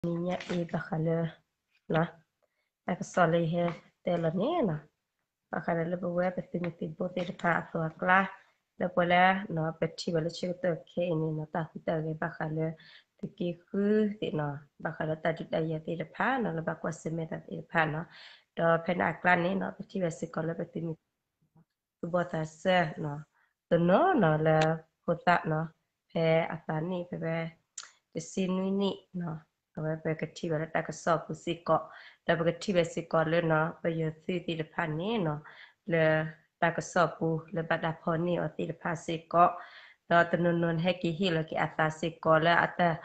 တနံၤညါအံၤဘၣ်ဃးလၢ တၢ်ကစီၣ်လၢယဟဲတဲလီၤန့ၣ်လီၤ. ဘၣ်ဃးဒီးလၢပဝဲပသုးမုၢ်သံၣ်ဘိသ့ၣ်တဖၣ်အသိးအကျါ လၢပှၤလၢ ပထံၣ်ဘၣ်လၢဆၢကတီၢ်ခဲအံၤန့ၣ်လီၤ တၢ်ဟူးတၢ်ဂဲၤဘၣ်ဃးလၢ သုးက့ဃုသ့ၣ်လီၤ ဘၣ်ဃးလၢတၢ်ဒုးတၢ်ယၤသ့ၣ်တဖၣ်လီၤ လၢဘၣ်ကွၢ်ဆၢၣ်မဲာ်တၢ်သ့ၣ်တဖၣ်လီၤ. ဒီးဖဲန့ၣ်အကျါန့ၣ်လီၤ ပထံၣ်ဘၣ်စ့ၢ်ကီးလၢပသုးမုၢ် သူၣ်ဘီၣ်သးစၢ် တနီၤနီၤလၢဖိသၣ်လီၤ ဖဲအသးနံၣ်ဖဲဖဲ တဆံနွံနံၣ်လီၤ အဝဲပကထံၣ်ဘၣ်လၢတၢ်ကစီၣ်ပူၤစ့ၢ်ကီး ဒီးပကထံၣ်ဘၣ်စ့ၢ်ကီးလၢလီၤ ပယီၤသုးသ့ၣ်တဖၣ်န့ၣ်လီၤ လၢတၢ်ကစီၣ်ပူၤလၢဘၣ်တၢ်ဖီၣ်န့ၢ်အီၤသ့ၣ်တဖၣ်စ့ၢ်ကီး ဒီးတနီၤနီၤန့ၣ်ဟဲက့ၤဟ့ၣ်လီၤက့ၤအသးစ့ၢ်ကီးလၢအတၢ်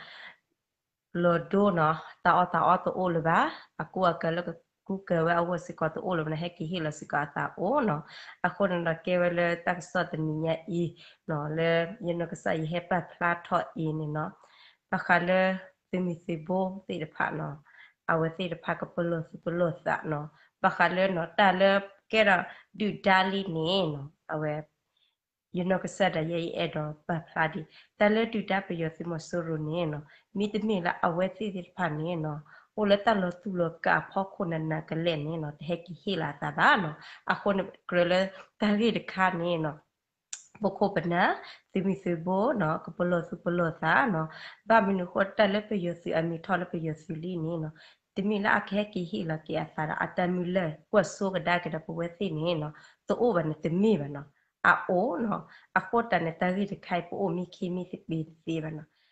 လီၤဒိလီၤ တၢ်အီၣ်တၢ်အီတအိၣ်လၢၤဘၣ် အကူအကၤလၢကကူကၤဝဲအဂီၢ်စ့ၢ်ကီးတအိၣ်လၢၤဘၣ်န့ၣ် ဟဲက့ၤဟ့ၣ်လီၤစ့ၢ်ကီးအသးအိၣ်လီၤ. အဃိန့ၣ်ဒီးကဲဝဲလၢတၢ်ကစီၣ်တနံၤညါအံၤလီၤ လၢယနီၢ်ကစၢ်ယဟဲပာ်ဖျါထီၣ်အံၤန့ၣ်လီၤ ဘၣ်ဃးလၢ သုးမုၢ်သံၣ်ဘိသ့ၣ်တဖၣ်လီၤ အဝဲသ့ၣ်တဖၣ်ကပလီၢ်သူၣ်ပလီၢ်သးလီၤ ဘၣ်ဃးလၢလီၤ တၢ်လၢကဲဒီးဒုၣ်ဒါလံန့ၣ်လီၤ အဝဲ ယနီၢ်ကစၢ်ဒၣ်ယဲအံၤအဲၣ်ဒိးပာ်ဖျါဒံး တၢ်လၢဒုၣ်ဒါပယီၤသုးမီၤစိရိၤန့ၣ်လီၤ မ့တမ့ၢ်လၢအဝဲသ့ၣ်သ့ၣ်တဖၣ်န့ၣ်လီၤ အိၣ်လၢတၢ်လီၤတူၢ်လီၤကာ်အဖီခိၣ်နးနးကလဲာ်န့ၣ်လီၤ တဟဲက့ၤဟ့ၣ်လီၤအသးဘၣ်လီၤ အဃိန့ၣ်ကြၢးလၢတၢ်ဂ့ၢ်တခါန့ၣ်လီၤ ပခိၣ်ပနၢ် သုးမုၢ်သံၣ်ဘိလီၤ ကပလီၢ်သူၣ်ပလီၢ်သးလီၤ ဘၣ်မနုၤဃိတၢ်လၢပယီၤသုးအမံၤထီၣ်လၢပယီၤသုးလံန့ၣ်လီၤ တမ့ၢ်လၢအကဟဲက့ၤဟ့ၣ်လီၤက့ၤအသးဒီး အတၢ်မုၢ်လၢ်ကွၢ်စိကဒါက့ၤဒီးပဝဲသ့ၣ်န့ၣ်လီၤ တအိၣ်ဘၣ်န့ၣ်တမ့ၢ်ဘၣ်လီၤ အအိၣ်လီၤ အဃိတၢ်န့ၣ် တၢ်ဂ့ၢ်တခါအံၤ ပအိၣ်မံခံမံသပ့ၤတသ့ဘၣ်လီၤ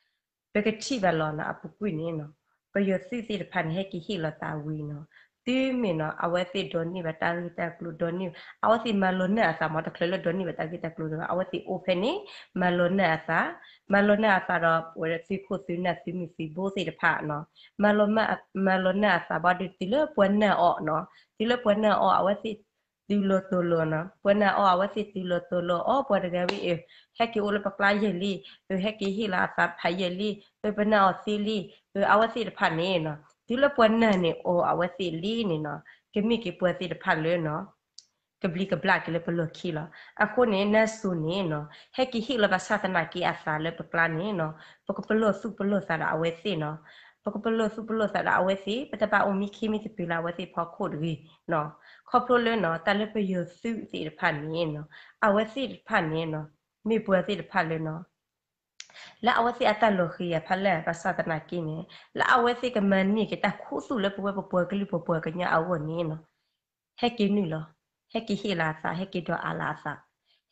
ပကထံၣ်ဘၣ်လီၤလၢအပူၤကွံာ်န့ၣ်လီၤ ပယီၤသုးသ့ၣ်တဖၣ်န့ၣ် ဟဲက့ၤဟ့ၣ်လီၤသးဝံၤလီၤ တုၤမ့ၢ်လီၤ အဝဲသ့ၣ်ဒိးန့ၢ်ဘၣ်တၢ်ဂ့ၢ်တၢ်ကျိၤ ဒိးန့ၢ် အဝဲသ့ၣ်မၤလီၤနၢ်အသးမ့ၢ် တချုးလၢဒိးန့ၢ်ဘၣ်တၢ်ဂ့ၢ်တၢ်ကျိၤတဘၣ် အဝဲသ့ၣ်အိၣ်ဖဲန့ၣ် မၤလီၤနၢ်အသး မၤလီၤနၢ်အသးဒီး ပဝဲဒၣ်သုးခိၣ်သုးနၢ် သုးမုၢ်သံၣ်ဘိသ့ၣ်တဖၣ်လီၤ မၤလီၤ မၤလီၤနၢ်အသးဘၣ်ဒီး တုၤလၢပှၤနၢ်အီၤလီၤ တုၤလၢပှၤနၢ်အီၤ အဝဲသ့ၣ် တုၤလီၤတီၤလီၤလီၤ ပှၤနၢ်အီၤ အဝဲသ့ၣ်တုၤလီၤတီၤလီၤအီၤ ပှၤတဂၤဝဲအံၤ ဟဲက့ၤအိၣ်လၢပကျါယဲၢ်လံ အဟဲက့ၤဟ့ၣ်လီၤအသးဖးယဲၢ်လံ ပနၢ်အီၤသ့လံ အဝဲသ့ၣ်တဖၣ်န့ၣ်လီၤ တုၤလၢပှၤနၢ်န့ၣ်အီၤ အဝဲသ့ၣ်လံန့ၣ်လီၤ ကမ့ၢ်က့ၤပှၤသ့ၣ်တဖၣ်လၢလီၤ ကဘျံးကဘျၣ်က့ၤလၢပလီၢ်ခံလီၤ အဃိန့ၣ် နၢ်စိၤန့ၣ်လီၤ ဟဲက့ၤဟ့ၣ်လီၤဘၣ်ဆၣ်သနာ်က့အသးလၢပကျါန့ၣ်လီၤ ပကပလီၢ်သူၣ်ပလီၢ်သးဒီးအဝဲသ့ၣ်လီၤ ပကပလီၢ်သူၣ်ပလီၢ်သးဒီးအဝဲသ့ၣ် ပတဘၣ်အိၣ်မံခံမံသပ့ၤလၢအဝဲသ့ၣ်ဖီခိၣ်တဂ့ၤလီၤ ခီဖျိလၢလီၤ တၢ်လၢပယီၤသုးသ့ၣ်တဖၣ်န့ၣ်လီၤ အဝဲသ့ၣ်တဖၣ်န့ၣ်လီၤ မ့ၢ်ပှၤသ့ၣ်တဖၣ်လၢလီၤ လၢအဝဲသ့ၣ်အတၢ်လီၤဃံၤအဖီလာ် ဘၣ်ဆၣ်သနာ်က့န့ၣ် လၢအဝဲသ့ၣ်ကမၤန့ၢ်က့ၤတၢ်ခူသူၣ်လၢပဝဲပပှၤကလုာ်ပပှၤကညီအဂီၢ်န့ၣ်လီၤ ဟဲက့ၤနုာ်လီၤ ဟဲက့ၤဟ့ၣ်လီၤအသး ဟဲက့ၤဒိးအးလီၤအသး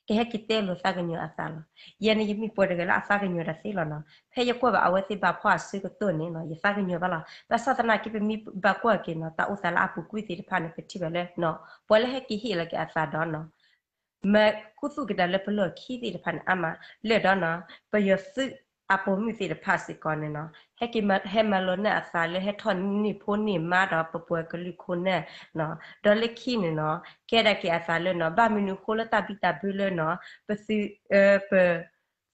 ကဟဲက့ၤတဲလိာ်သးကညီၤအသးလီၤ ယဲန့ၣ်ယမ့ၢ်ပှၤတဂၤလၢအသးကညီၤတၢ်သ့လီၤနီၤ ဖဲယကွၢ်ဘၣ်အဝဲသ့ၣ်ဘၣ်ဖှီၣ်အဆၢကတီၢ်န့ၣ်နီၤ ယသးကညီၤဘၣ်လီၤ ဘၣ်ဆၣ်သနာ်က့ပမ့ၢ်ဘၣ်ကွၢ်က့ၤနီၤ တၢ်အိၣ်သးလၢအပူၤကွံာ်သ့ၣ်တဖၣ်န့ၣ် ပထံၣ်ဘၣ်လၢ ပှၤလၢဟဲက့ၤဟ့ၣ်လီၤက့ၤအသးဒီးနီၤ မၤခူသူၣ်က့ၤတၢ်လၢပလီၢ်ခံသ့ၣ်တဖၣ်န့ၣ် အါမး လၢာ်ဒီးနီၤ ပယီၤသုးအပိာ်မုၣ်သ့ၣ်တဖၣ်စ့ၢ်ကီးန့ၣ်နီၤ ဟဲက့ၤမၤ ဟဲမၤလီၤနၢ်အသးလၢဟဲထီၣ်န့ၢ်ဖိန့ၢ်မါဒီးပပှၤကလုာ်ခိၣ်နၢ်နီၤ ဒီးလၢခံန့ၣ်နီၤ ကဲဒၣ်က့ၤအသးလၢနီၤ ဘၣ်မနုၤဃိလၢတၢ်ဘံၣ်တၢ်ဘၢလၢနီၤ ပသုး ပ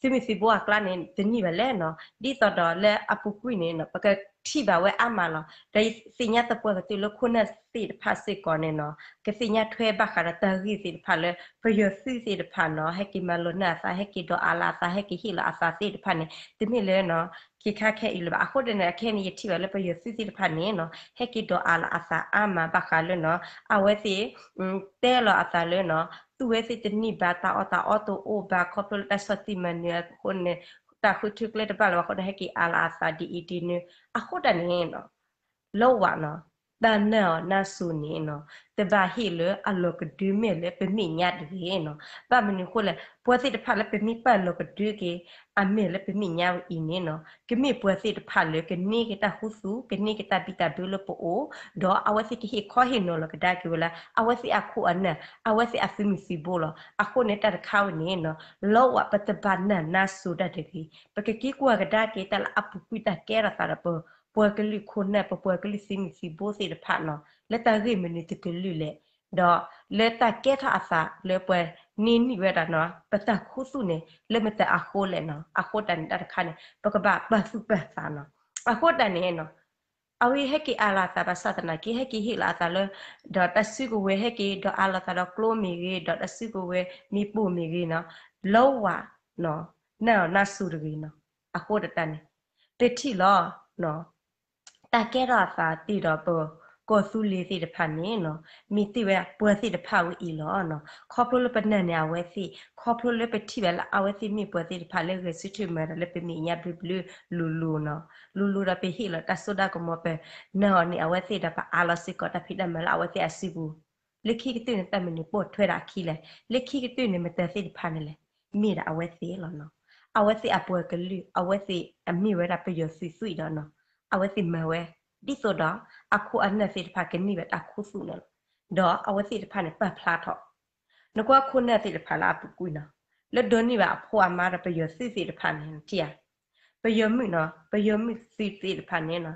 သုးမုၢ်သံၣ်ဘိအကျါန့ၣ် တန့ၢ်ဘၣ်လဲၣ်နီၤ ဒ်သိးဒီးလၢအပူၤကွံာ်န့ၣ်နီၤ ပကထံၣ်ဘၣ်ဝဲအါမးလီၤ. ဒီးယသ့ၣ်ညါသပှၢ်ကတၢၢ်လၢခိၣ်နၢ်သ့ၣ်တဖၣ်စ့ၢ်ကီးန့ၣ်နီၤ ကသ့ၣ်ညါထွဲဘၣ်ဃးဒီးတၢ်ဂ့ၢ်သ့ၣ်တဖၣ်လၢ ပယီၤသုးသ့ၣ်တဖၣ်နီၤ ဟဲက့ၤမၤလီၤနၢ်အသး ဟဲက့ၤဒိးအးလီၤအသး ဟဲက့ၤဟ့ၣ်လီၤအသးသ့ၣ်တဖၣ်န့ၣ် တမ့ၢ်လၢနီၤ ခ့ခါခဲအံၤလၢၤဘၣ်. အဃိဒ်န့ၣ် အခဲအံၤန့ၣ် ယထံၣ်ဘၣ်လၢပယီၤသုးသ့ၣ်တဖၣ်န့ၣ်နီၤ ဟဲက့ၤဒိးအးလီၤအသးအါမးဘၣ်ဃးလၢနီၤ အဝဲသ့ၣ် တဲလီၤအသးလၢနီၤ သူဝဲသ့ၣ်တန့ၢ်ဘၣ် တၢ်အီၣ်တၢ်အီတအိၣ်ဘၣ် ခီဖျိလၢတၢ်ဆီၣ်တံၢ်မၤနၢၤအဃိန့ၣ် တၢ်ဃုထၢကျဲတဘၣ်လၢၤဘၣ်အဃိန့ၣ် ဟဲက့ၤအးလီၤအသးဒ်အံၤဒ်နုၤ အဃိဒ်န့ၣ်နီၤ လၢဝဲနီၤ တၢ်နၢ်အီၤနၢ်စိၤန့ၣ်နီၤ တဘၣ်ဟ့ၣ်လၢအလီၤကဒုမဲာ်လၢပမဲာ်ညါတဂ့ၤနီၤ ဘၣ်မနုၤဃိလဲၣ် ပှၤသ့ၣ်တဖၣ်လၢပမ့ၢ်ပာ်လီၤကဒုက့ၤ အမဲာ်လၢပမဲာ်ညါဝဲအံၤန့ၣ်နီၤ ကမ့ၢ်ပှၤသ့ၣ်တဖၣ်လၢကန့ၢ်က့ၤတၢ်ခူသူၣ် ကန့ၢ်က့ၤတၢ်ဘံၣ်တၢ်ဘၢလၢပအိၣ် ဒီးအဝဲသ့ၣ်ကဟ့ၣ်ခီဟ့ၣ်နီၤလီၤကဒါက့ၤဝဲလၢ အဝဲသ့ၣ်အခိၣ်အနၢ် အဝဲသ့ၣ်အသုးမုၢ်သံၣ်ဘိလီၤ. အဃိန့ၣ်တၢ်တခါဝဲန့ၣ်နီၤ လၢဝဲပတဘၣ်နၢ်နၢ်စိၤတၢ်တဂ့ၤ ပကက့ၤကွၢ်ကဒါက့ၤတၢ်လၢအပူၤကွံာ်တၢ်ကဲထီၣ်သးဒီးပပှၤကလုာ်ခိၣ်နၢ် ပပှၤကလုာ်သုးမုၢ်သံၣ်ဘိသ့ၣ်တဖၣ်နီၤ လၢတၢ်ဂ့ၢ်မနုၤတကလုာ်လဲၣ် ဒီးလၢတၢ်ကဲထီၣ်အသးလၢပှၤန့ၢ်နံၣ်ဝဲဒၣ်နီၤ ပတၢ်ခူသူၣ်န့ၣ် လၢမတၤအဃိလဲၣ်နီၤ အဃိတၢ်န့ၣ်တၢ်တခါန့ၣ် ပကဘၣ်ပာ်သူၣ်ပာ်သးနီၤ အဃိတၢ်န့ၣ်နီၤ အဝဲဟဲက့ၤအးလီၤအသးဘၣ်ဆၣ်သနာ်က့ ဟဲက့ၤဟ့ၣ်လီၤအသးလၢ ဒီးတၢ်စုကဝဲၤဟဲက့ၤဒီးအးလီၤသးဒီးကျိမ့ၢ်ဂ့ၤ ဒီးတၢ်စုကဝဲၤမ့ၢ်ပိၢ်မ့ၢ်ဂ့ၤနီၤ လၢဝဲနီၤ နၢ်အီၤနၢ်စိၤတဂ့ၤနီၤ အဃိတၢ်န့ၣ် ပထံၣ်လီၤ တၢ်ကဲထီၣ်အသးတ့ၢ်ဒီးပကီၢ်သူလ့ၤသ့ၣ်တဖၣ်န့ၣ်နီၤ, မ့ၢ်တ့ၢ်ဝဲပှၤသ့ၣ်တဖၣ်ဝဲအံၤလီၤနီၤ. ခီဖျိလၢပနာ်န့ၢ်အဝဲသ့ၣ်, ခီဖျိလၢပထံၣ်ဘၣ်လၢအဝဲသ့ၣ်မ့ၢ်ပှၤသ့ၣ်တဖၣ်လၢဂဲၤဆၢထၢၣ်မၤတၢ်လၢပမဲာ်ညါဘျုးဘျုးလိၤလိၤနီၤ, လိၤလိၤဒီးပဟ့ၣ်လီၤတၢ်စိတၢ်ကမီၤ ပနာ်အီၤန့ၢ်အဝဲသ့ၣ်ဒီး ပအးလီၤစ့ၢ်ကီးတၢ်ဖံးတၢ်မၤလၢအဝဲသ့ၣ်အစုပူၤ, လၢခံကတၢၢ်န့ၣ် တၢ်မနုၤပိာ်ထွဲဒၣ်အခံလဲၣ်, လၢခံကတၢၢ်န့ၣ် မတၤသ့ၣ်တဖၣ်န့ၣ်လဲၣ်, မ့ၢ်ဒၣ်အဝဲသ့ၣ်လီၤနီၤ. အဝဲသ့ၣ်အပှၤကလုာ် အဝဲသ့ၣ်အမ့ၢ်ဝဲဒၣ်ပယီၤသုးသွံၣ်ဒီးနီၤ, အဝဲသ့ၣ်မၤဝဲ ဒ်သိးဒီး အခိၣ်အနၢ်သ့ၣ်တဖၣ်ကန့ၢ်ဝဲတၢ်ခူသူၣ်န့ၣ်လီၤ. ဒီးအဝဲသ့ၣ်တဖၣ်န့ၣ် ပာ်ဖျါထီၣ် နကွၢ်ခိၣ်နၢ်သ့ၣ်တဖၣ်လၢအပူၤကွံာ်နီၤ, လၢဒိးန့ၢ်ဘၣ်အဖိအမါဒီးပယီၤသုးသ့ၣ်တဖၣ်န့ၣ် နထံၣ်ဧါ, ပယီၤမုၣ်နီၤ, ပယီၤမုၣ်သုးသ့ၣ်တဖၣ်န့ၣ်နီၤ,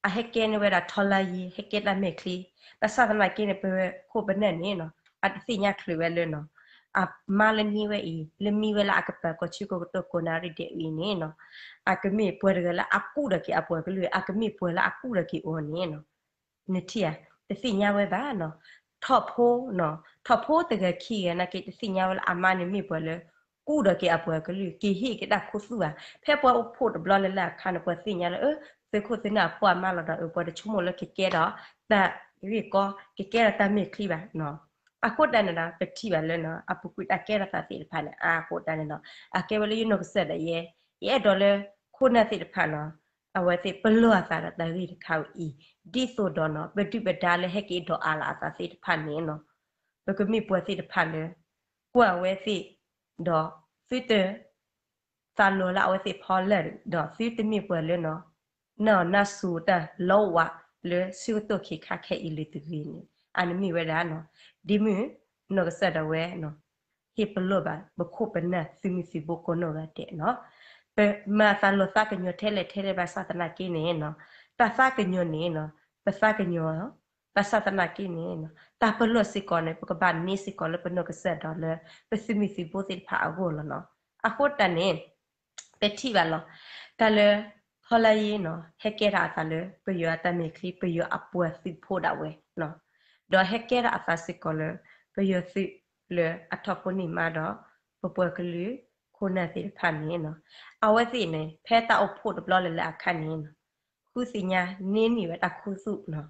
အဟဲကဲန့ၢ်ဝဲဒၣ်ထီလါယ့ ဟဲကဲတၢ်မဲာ်ချံ, ဘၣ်ဆၣ်သနာ်က့န့ၣ် ပဝဲခိၣ်ပနၢ်န့ၣ်နီၤ, အတသ့ၣ်ညါချုးဝဲလၢနီၤ, အမါလၢန့ၢ်ဝဲအံၤ လၢမံဝဲလၢအကပၤကီၢ်ဆူကီၢ်ကတီၢ်ကိးနၣ်ရံၣ်ဒဲးအံၤန့ၣ်နီၤ, အကမ့ၢ်ပှၤတဂၤလၢအကူၣ်ဒီးက့ၤအပှၤကလုာ်, အကမ့ၢ်ပှၤလၢအကူၣ်ဒီးက့ၤအီၤန့ၣ်နီၤ နထံၣ်ဧါ, တသ့ၣ်ညါဝဲဘၣ်နီၤ. ထီၣ်ဖိနီၤ, ထီၣ်ဖိတဂၤခံဂၤနာ်က့ တသ့ၣ်ညါဝဲလၢအမါန့ၣ်မ့ၢ်ပှၤလၢ ကူၣ်ဒီးက့ၤအပှၤကလုာ် က့ၤဟ့ၣ်က့ၤတၢ်ခူသူၣ်ဧါ. ဖဲပှၤအိၣ်ဖှိၣ်တဘျီလၢ်လၢ်အခါန့ၣ် ပှၤသ့ၣ်ညါလၢ အၢ သုးခိၣ်သုးနၢ်အဖိအမါလီၤဒီး အၢ ပှၤတဆိကမိၣ်လၢကကဲဒီးတၢ်ဂ့ၢ်ကီ, ကကဲဒီးတၢ်မဲာ်ချံဘၣ်နီၤ. အဃိတၢ်န့ၣ်ဒီး ပထံၣ်ဘၣ်လၢနီၤ အပူၤကွံာ်တၢ်ကဲထီၣ်သးသ့ၣ်တဖၣ်န့ၣ် အဃိတၢ်န့ၣ်နီၤ အကဲဝဲလၢယနီၢ်ကစၢ်ဒၣ်ယဲ, ယအဲၣ်ဒိးလၢခိၣ်နၢ်သ့ၣ်တဖၣ်နီၤ အဝဲသ့ၣ်ပလီၢ်အသးဒီးတၢ်ဂ့ၢ်တခါဝဲအံၤ, ဒ်သိးဒီးနီၤ ပဒုၣ်ပဒါလၢဟဲက့ၤဒိးအးလီၤအသးသ့ၣ်တဖၣ်န့ၣ်နီၤ ပကမ့ၢ်ပှၤသ့ၣ်တဖၣ်လၢ ကွၢ်အဝဲသ့ၣ်, ဒီးသုတ သးလီၤလၢအဝဲသ့ၣ်ဖီလာ်, ဒီးသုတမ့ၢ်ပှၤလၢနီၤ နၢ်အီၣ်နၢ်ဆိတၢ်လီဝးလၢဆၢကတီၢ်ခဲခါခဲအံၤလၢၤတဂ့ၤန့ၣ် အန့ၣ်မ့ၢ်ဝဲဒၣ်နီၤ ဒ်မုၢ်နီၢ်ကစၢ်ဒၣ်ဝဲနီၤ ဟ့ၣ်ပလီၢ်ဘၣ် ပခိၣ်ပနၢ်သုးမုၢ်သံၣ်ဘိကိးနီၢ်ဂၤဒဲးနီၤ ပမၤသးလီၤသးကညီၤထဲလဲၣ်ထဲလဲၣ်ဘၣ်ဆၣ်သနာ်က့န့ၣ်နီၤ တၢ်သးကညီၤန့ၣ်နီၤ ပသးကညီၤ ဘၣ်ဆၣ်သနာ်က့န့ၣ်နီၤ တၢ်ပလီၢ်စ့ၢ်ကီးန့ၣ် ပကဘၣ်န့ၢ်စ့ၢ်ကီးလၢပနီၢ်ကစၢ်ဒီးလၢ ပသုးမုၢ်သံၣ်ဘိသ့ၣ်တဖၣ်အဂီၢ်လီၤနီၤ. အဃိတၢ်န့ၣ် ပထံၣ်ဘၣ်လီၤ တၢ်လၢ ထီလါယ့နီၤ ဟဲကဲထီၣ်အသးလၢ ပယီၤအတၢ်မဲာ်ချံ ပယီၤအပှၤသုးဖိဒၣ်ဝဲနီၤ ဒီးဟဲကဲထီၣ်အသးစ့ၢ်ကီးလၢ ပယီၤသုးလၢအထီၣ်ဖိန့ၢ်မါဒီး ပပှၤကလုာ်ခိၣ်နၢ်သ့ၣ်တဖၣ်န့ၣ်နီၤ အဝဲသ့ၣ်န့ၣ် ဖဲတၢ်အိၣ်ဖှိၣ်တဘျီလၢ်လၢ်အခါန့ၣ်နီၤ ဃုသ့ၣ်ညါန့ၢ်န့ၢ်ဝဲတၢ်ခူသူၣ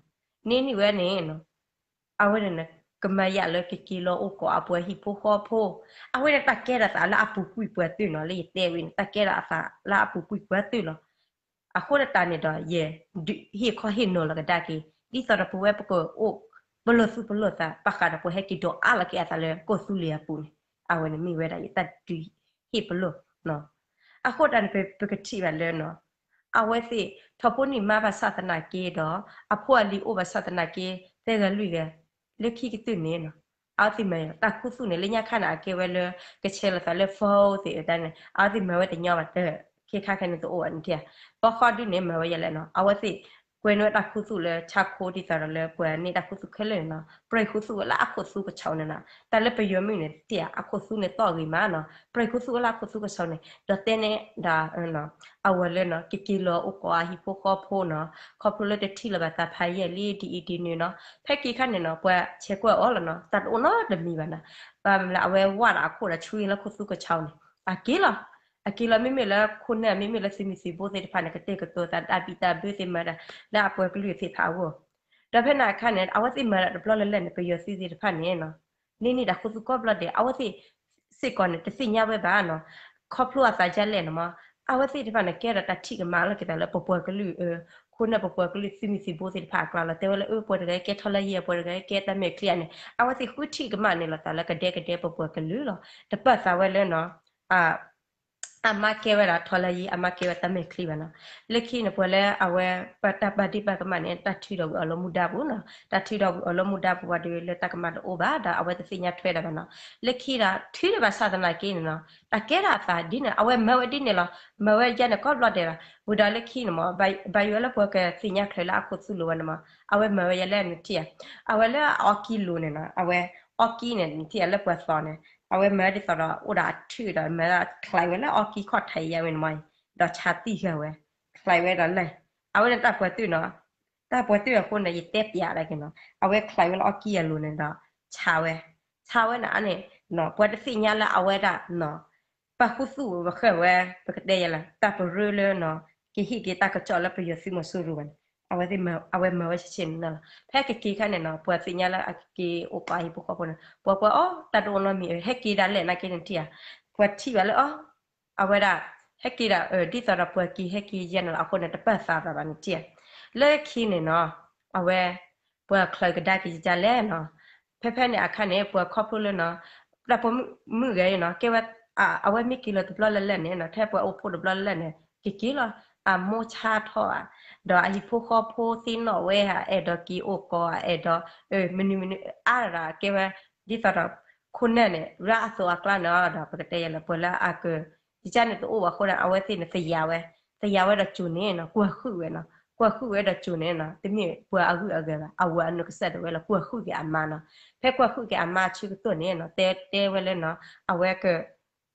်နီၤ န့ၢ်န့ၢ်ဝဲန့ၣ်နီၤ အဝဲန့ၣ် ကမၤယၤလၢကက့ၤလီၤအိၣ်ကိးအပှၤဟံၣ်ဖိဃီဖိ, အဝဲန့ၣ်တၢ်ကဲထီၣ်သးလၢအပူၤကွံာ်ပှၤတၢၢ်နီၤ လၢယတဲဝဲန့ၣ် တၢ်ကဲထီၣ်အသးလၢအပူၤကွံာ်ပှၤတၢၢ်လီၤ. အဃိတၢ်န့ၣ်ဒီး ယဟ့ၣ်ခီဟ့ၣ်နီၤလီၤကဒါက့ၤ ဒ်သိးဒီးပဝဲပကအိၣ် ပလီၢ်သူၣ်ပလီၢ်သးဘၣ်ဃးဒီးပဟဲက့ၤဒိးအါလီၤက့ၤအသးလၢကီၢ်သူလ့ၤအပူၤန့ၣ် အဝဲန့ၣ်မ့ၢ်ဝဲဒၣ်ယတၢ်ဒုးဟ့ၣ်ပလီၢ် အဃိတၢ်န့ၣ် ပကထံၣ်ဘၣ်လၢနီၤ အဝဲသ့ၣ်ထီၣ်ဖိန့ၢ်မါဘၣ်ဆၣ်သနာ်က့ဒီး အဖိအလံၤအိၣ်ဘၣ်ဆၣ်သနာ်က့ သၢဂၤလွံၢ်ဂၤ လၢခံကတၢၢ်န့ၣ်နီၤ အဝဲသ့ၣ်မၤတၢ်ခူသူၣ်န့ၣ် လၢညါခါန့ၣ် အကဲဝဲလၢ ကဆဲးလီၤသးလၢ phone သ့ၣ်အတၢ်န့ၣ် အဝဲသ့ၣ်မၤဝဲတညီဘၣ်တၢ် ခဲခါခဲန့ၣ်တအိၣ်ဘၣ်န့ၣ် ပီခီဒုန့ၣ် မၤဝဲယဲလဲၣ်နီၤ အဝဲသ့ၣ် ကွဲးန့ၢ်ဝဲတၢ်ခူသူၣ်လၢဆါခိ ဒ်သိးဒီးလၢပှၤန့ၢ်တၢ်ခူသူၣ်ခဲလၢာ်န့ၣ်နီၤ ပြဲးခူသူၣ်ဝဲလၢအခိၣ်သူကဆီန့ၣ်နီၤ တၢ်လၢပယီၤမုၣ်န့ၣ် တထံၣ်ဧါ အခိၣ်သူန့ၣ်သီၣ်ဂ့ၤမးနီၤ ပြဲးခူသူၣ်ဝဲလၢအခိၣ်သူကဆီန့ၣ် ဒီးတဲန့ၣ်ဒီး အဝဲလၢနီၤ ကက့ၤလီၤအိၣ်ကိးအဟံၣ်ဖိဃီဖိနီၤ ခီဖျိလၢတထံၣ်လၢၤဘၣ်သးဖးယံာ်လံဒ်အံၤဒ်နုၤနီၤ ဖဲက့ၤခါန့ၣ်နီၤ ပှၤဆဲးကွၢ်အီၤလီၤနီၤ တၢ်တအိၣ်နီတမံၤဘၣ်နီၤ ဘၣ်မနုၤလၢအဝဲဝၣ်ဒီးအခိၣ်ဒီးဆှံလၢခိၣ်သူကဆီန့ၣ် အက့ၤလီၤ အက့ၤလီၤ မ့မ့ၢ်လၢခိၣ်နၢ် မ့မ့ၢ်လၢသုးမုၢ်သံၣ်ဘိသ့ၣ်တဖၣ်န့ၣ် ကတဲာ်ကတီၤသးတၢ်ဘံၣ်တၢ်ဘၢသ့ၣ်မၤဒၣ် လၢအပှၤကလုာ်သ့ၣ်တဖၣ်အဂီၢ် ဒီးဖဲန့ၣ်အခါန့ၣ် အဝဲသ့ၣ်မၤဒၣ်တဘျီလၢ်လၢ်န့ၣ် ပယီၤသုးသ့ၣ်တဖၣ်န့ၣ်နီၤ န့ၢ်န့ၢ်တၢ်ခူသူၣ်ကိးဘျီဒဲး အဝဲသ့ၣ်စ့ၢ်ကီးန့ၣ် တသ့ၣ်ညါဝဲဘၣ်နီၤ ခီဖျိအသးဒ်လဲၣ်န့ၣ်မး အဝဲသ့ၣ်တဖၣ်န့ၣ် ကဲဒီးတၢ်ထံၣ်ကမၣ်လီၤက့ၤသးလၢပပှၤကလုာ် ခိၣ်နၢ်ပပှၤကလုာ်သုးမုၢ်သံၣ်ဘိသ့ၣ်တဖၣ်အကျါလီၤ တဲဝဲလၢအၢ ပှၤတဂၤကဲထီလါယဲ ပှၤတဂၤကဲတၢ်မဲာ်ချံန့ၣ် အဝဲသ့ၣ်ဃုထံၣ်ကမၣ်န့ၣ်လီၤသးလၢကဒဲကဒဲပပှၤကလုာ်လီၤ တပာ်သးဝဲလၢနီၤ အမါကဲဝဲဒၣ်ထီလါယံ အမါကဲဝဲတၢ်မဲာ်ချံဘၣ်နီၤ လၢခံန့ၣ် ပှၤလၢအဝဲ ပတၢ်ပာ်ဒ့ၣ်ပာ်ကမၣ်န့ၣ် တၢ်ထုးဒီးဝံၤအီၤလၢမူဒါပူၤနီၤ တၢ်ထုးဒီးဝံၤအီၤလၢမူဒါပူၤဝံၤဒီးလၢတၢ်ကမၣ်တအိၣ်ဘၣ်ဒီး အဝဲတသ့ၣ်ညါထွဲဒၣ်ဘၣ်နီၤ လၢခံဒီးထုးဒံးဘၣ်ဆၣ်သနာ်က့န့ၣ်နီၤ တၢ်ကဲထီၣ်အသးဒ်န့ၣ် အဝဲမၤဝဲဒ်န့ၣ်လီၤ မၤဝဲဒ်န့ၣ်ကိးဘျီဒဲးဘၣ် ဝံၤဒီးလၢခံန့ၣ်မး ဘၣ်ယိၣ်ဝဲလၢပှၤကသ့ၣ်ညါချုးလၢအခိၣ်သူလိၤဝဲန့ၣ်မး အဝဲမၤဝဲယဲလၢနထံၣ်ဧါ အဝဲလၢအအီကံလိၤန့ၣ်နီၤ အဝဲ အီကံန့ၣ် နထံၣ်ဧါလၢပှၤသီန့ၣ် အဝဲမၤဒ်သိးဒီးအိၣ်ဒီးအထုးဒီး မၤချဲးဝဲလၢအီကံခီၣ်ထံးယါဝဲန့ၣ်မး ဒီးဆါတံၢ်ဃာ်ဝဲ ချဲးဝဲဒီးလဲၣ် အဝဲန့ၣ်တၢ်ပှၤတၢၢ်နီၤ တၢ်ပှၤတၢၢ်အဃိန့ၣ် ယတဲပျးဒၣ်က့ၤနီၤ အဝဲချဲးဝဲလၢအီကံအလိၤန့ၣ်ဒီး ဆါဝဲ ဆါဝဲန့ၣ်န့ၣ် ပှၤတသ့ၣ်ညါလၢအဝဲဒၣ် ပာ်ခူသူၣ်ဝဲဃာ်ဝဲ ပကတဲယဲလၢ တၢ်ပရၢလၢနီၤ ကဟ့ၣ်က့ၤတၢ်ကစီၣ်လၢပယီၤသုးမီၤစိရိၤဘၣ်န့ၣ် အဝဲသ့ၣ်မၤ အဝဲမၤဝဲဆ့ဆ့န့ၣ်လီၤ. ဖဲကက့ၤခါန့ၣ်နီၤ ပှၤသ့ၣ်ညါလၢအကက့ၤအိၣ်ကီးအဟံၣ်ဖိဃီဖိန့ၣ် ပှၤကွၢ်အီၤ တၢ်တအိၣ်နီတမံၤ ဟဲက့ၤဒၣ်လဲာ်နာ်က့န့ၣ်ထံၣ်ဧါ, ပှၤထံၣ်ဘၣ်လၢအီၤ အဝဲဒၣ် ဟဲက့ၤဒၣ် ဒ်သိးဒီးပှၤက့ၤဟဲက့ၤယဲန့ၣ်လီၤ. အဃိန့ၣ် တပာ်သးဘၣ်န့ၣ်ထံၣ်ဧါ. လၢခံန့ၣ်နီၤ အဝဲ ပှၤချၢးကဒါက့ၤယလဲၣ်နီၤ. ဖဲဖဲန့ၣ်အခါန့ၣ် ပှၤခီဖျိလၢနီၤ တၢ်ပိာ်မုၣ်ဂၤအံၤနီၤ ကဲဝဲ အဝဲမ့ၢ်က့ၤလီၤတဘျီလၢ်လၢ်န့ၣ်နီၤ ထဲပှၤအိၣ်ဖှိၣ်တဘျီလၢ်လၢ်န့ၣ် ကက့ၤလီၤ အမိၢ်ဆါထီၣ်ဧါ ဒီးအဟံၣ်ဖိဃီဖိသ့ၣ်နီၣ်ဝဲဧါ အဲၣ်ဒိးက့ၤအိၣ်ကီးဧါ အဲၣ်ဒိး မနုၤမနုၤအါဒၣ်ကဲဝဲ ဒ်သိးဒီး ခိၣ်နၢ်န့ၣ် ရၢအသိးအကျါန့ၣ်ဒီး ပကတဲယဲလၢပှၤလၢအက ယကန့ၣ်တအိၣ်ဘၣ်အဃိန့ၣ် အဝဲသ့ၣ်န့ၣ် သယၤဝဲ သယၤဝဲဒီးကၠိန့ၣ်နီၤ ကွၢ်ဟုၣ်ဝဲနီၤ ကွၢ်ဟုၣ်ဝဲဒီးကၠိန့ၣ်နီၤ တမ့ၢ်ပှၤအဂုၤအဂၤဘၣ် အဝၤအနီၢ်ကစၢ်ဒၣ်ဝဲလၢကွၢ်ဟုၣ်က့ၤအမါနီၤ. ဖဲကွၢ်ဟုၣ်က့ၤအမါအဆၢကတီၢ်န့ၣ်နီၤ တဲတဲဝဲလၢနီၤ အဝဲက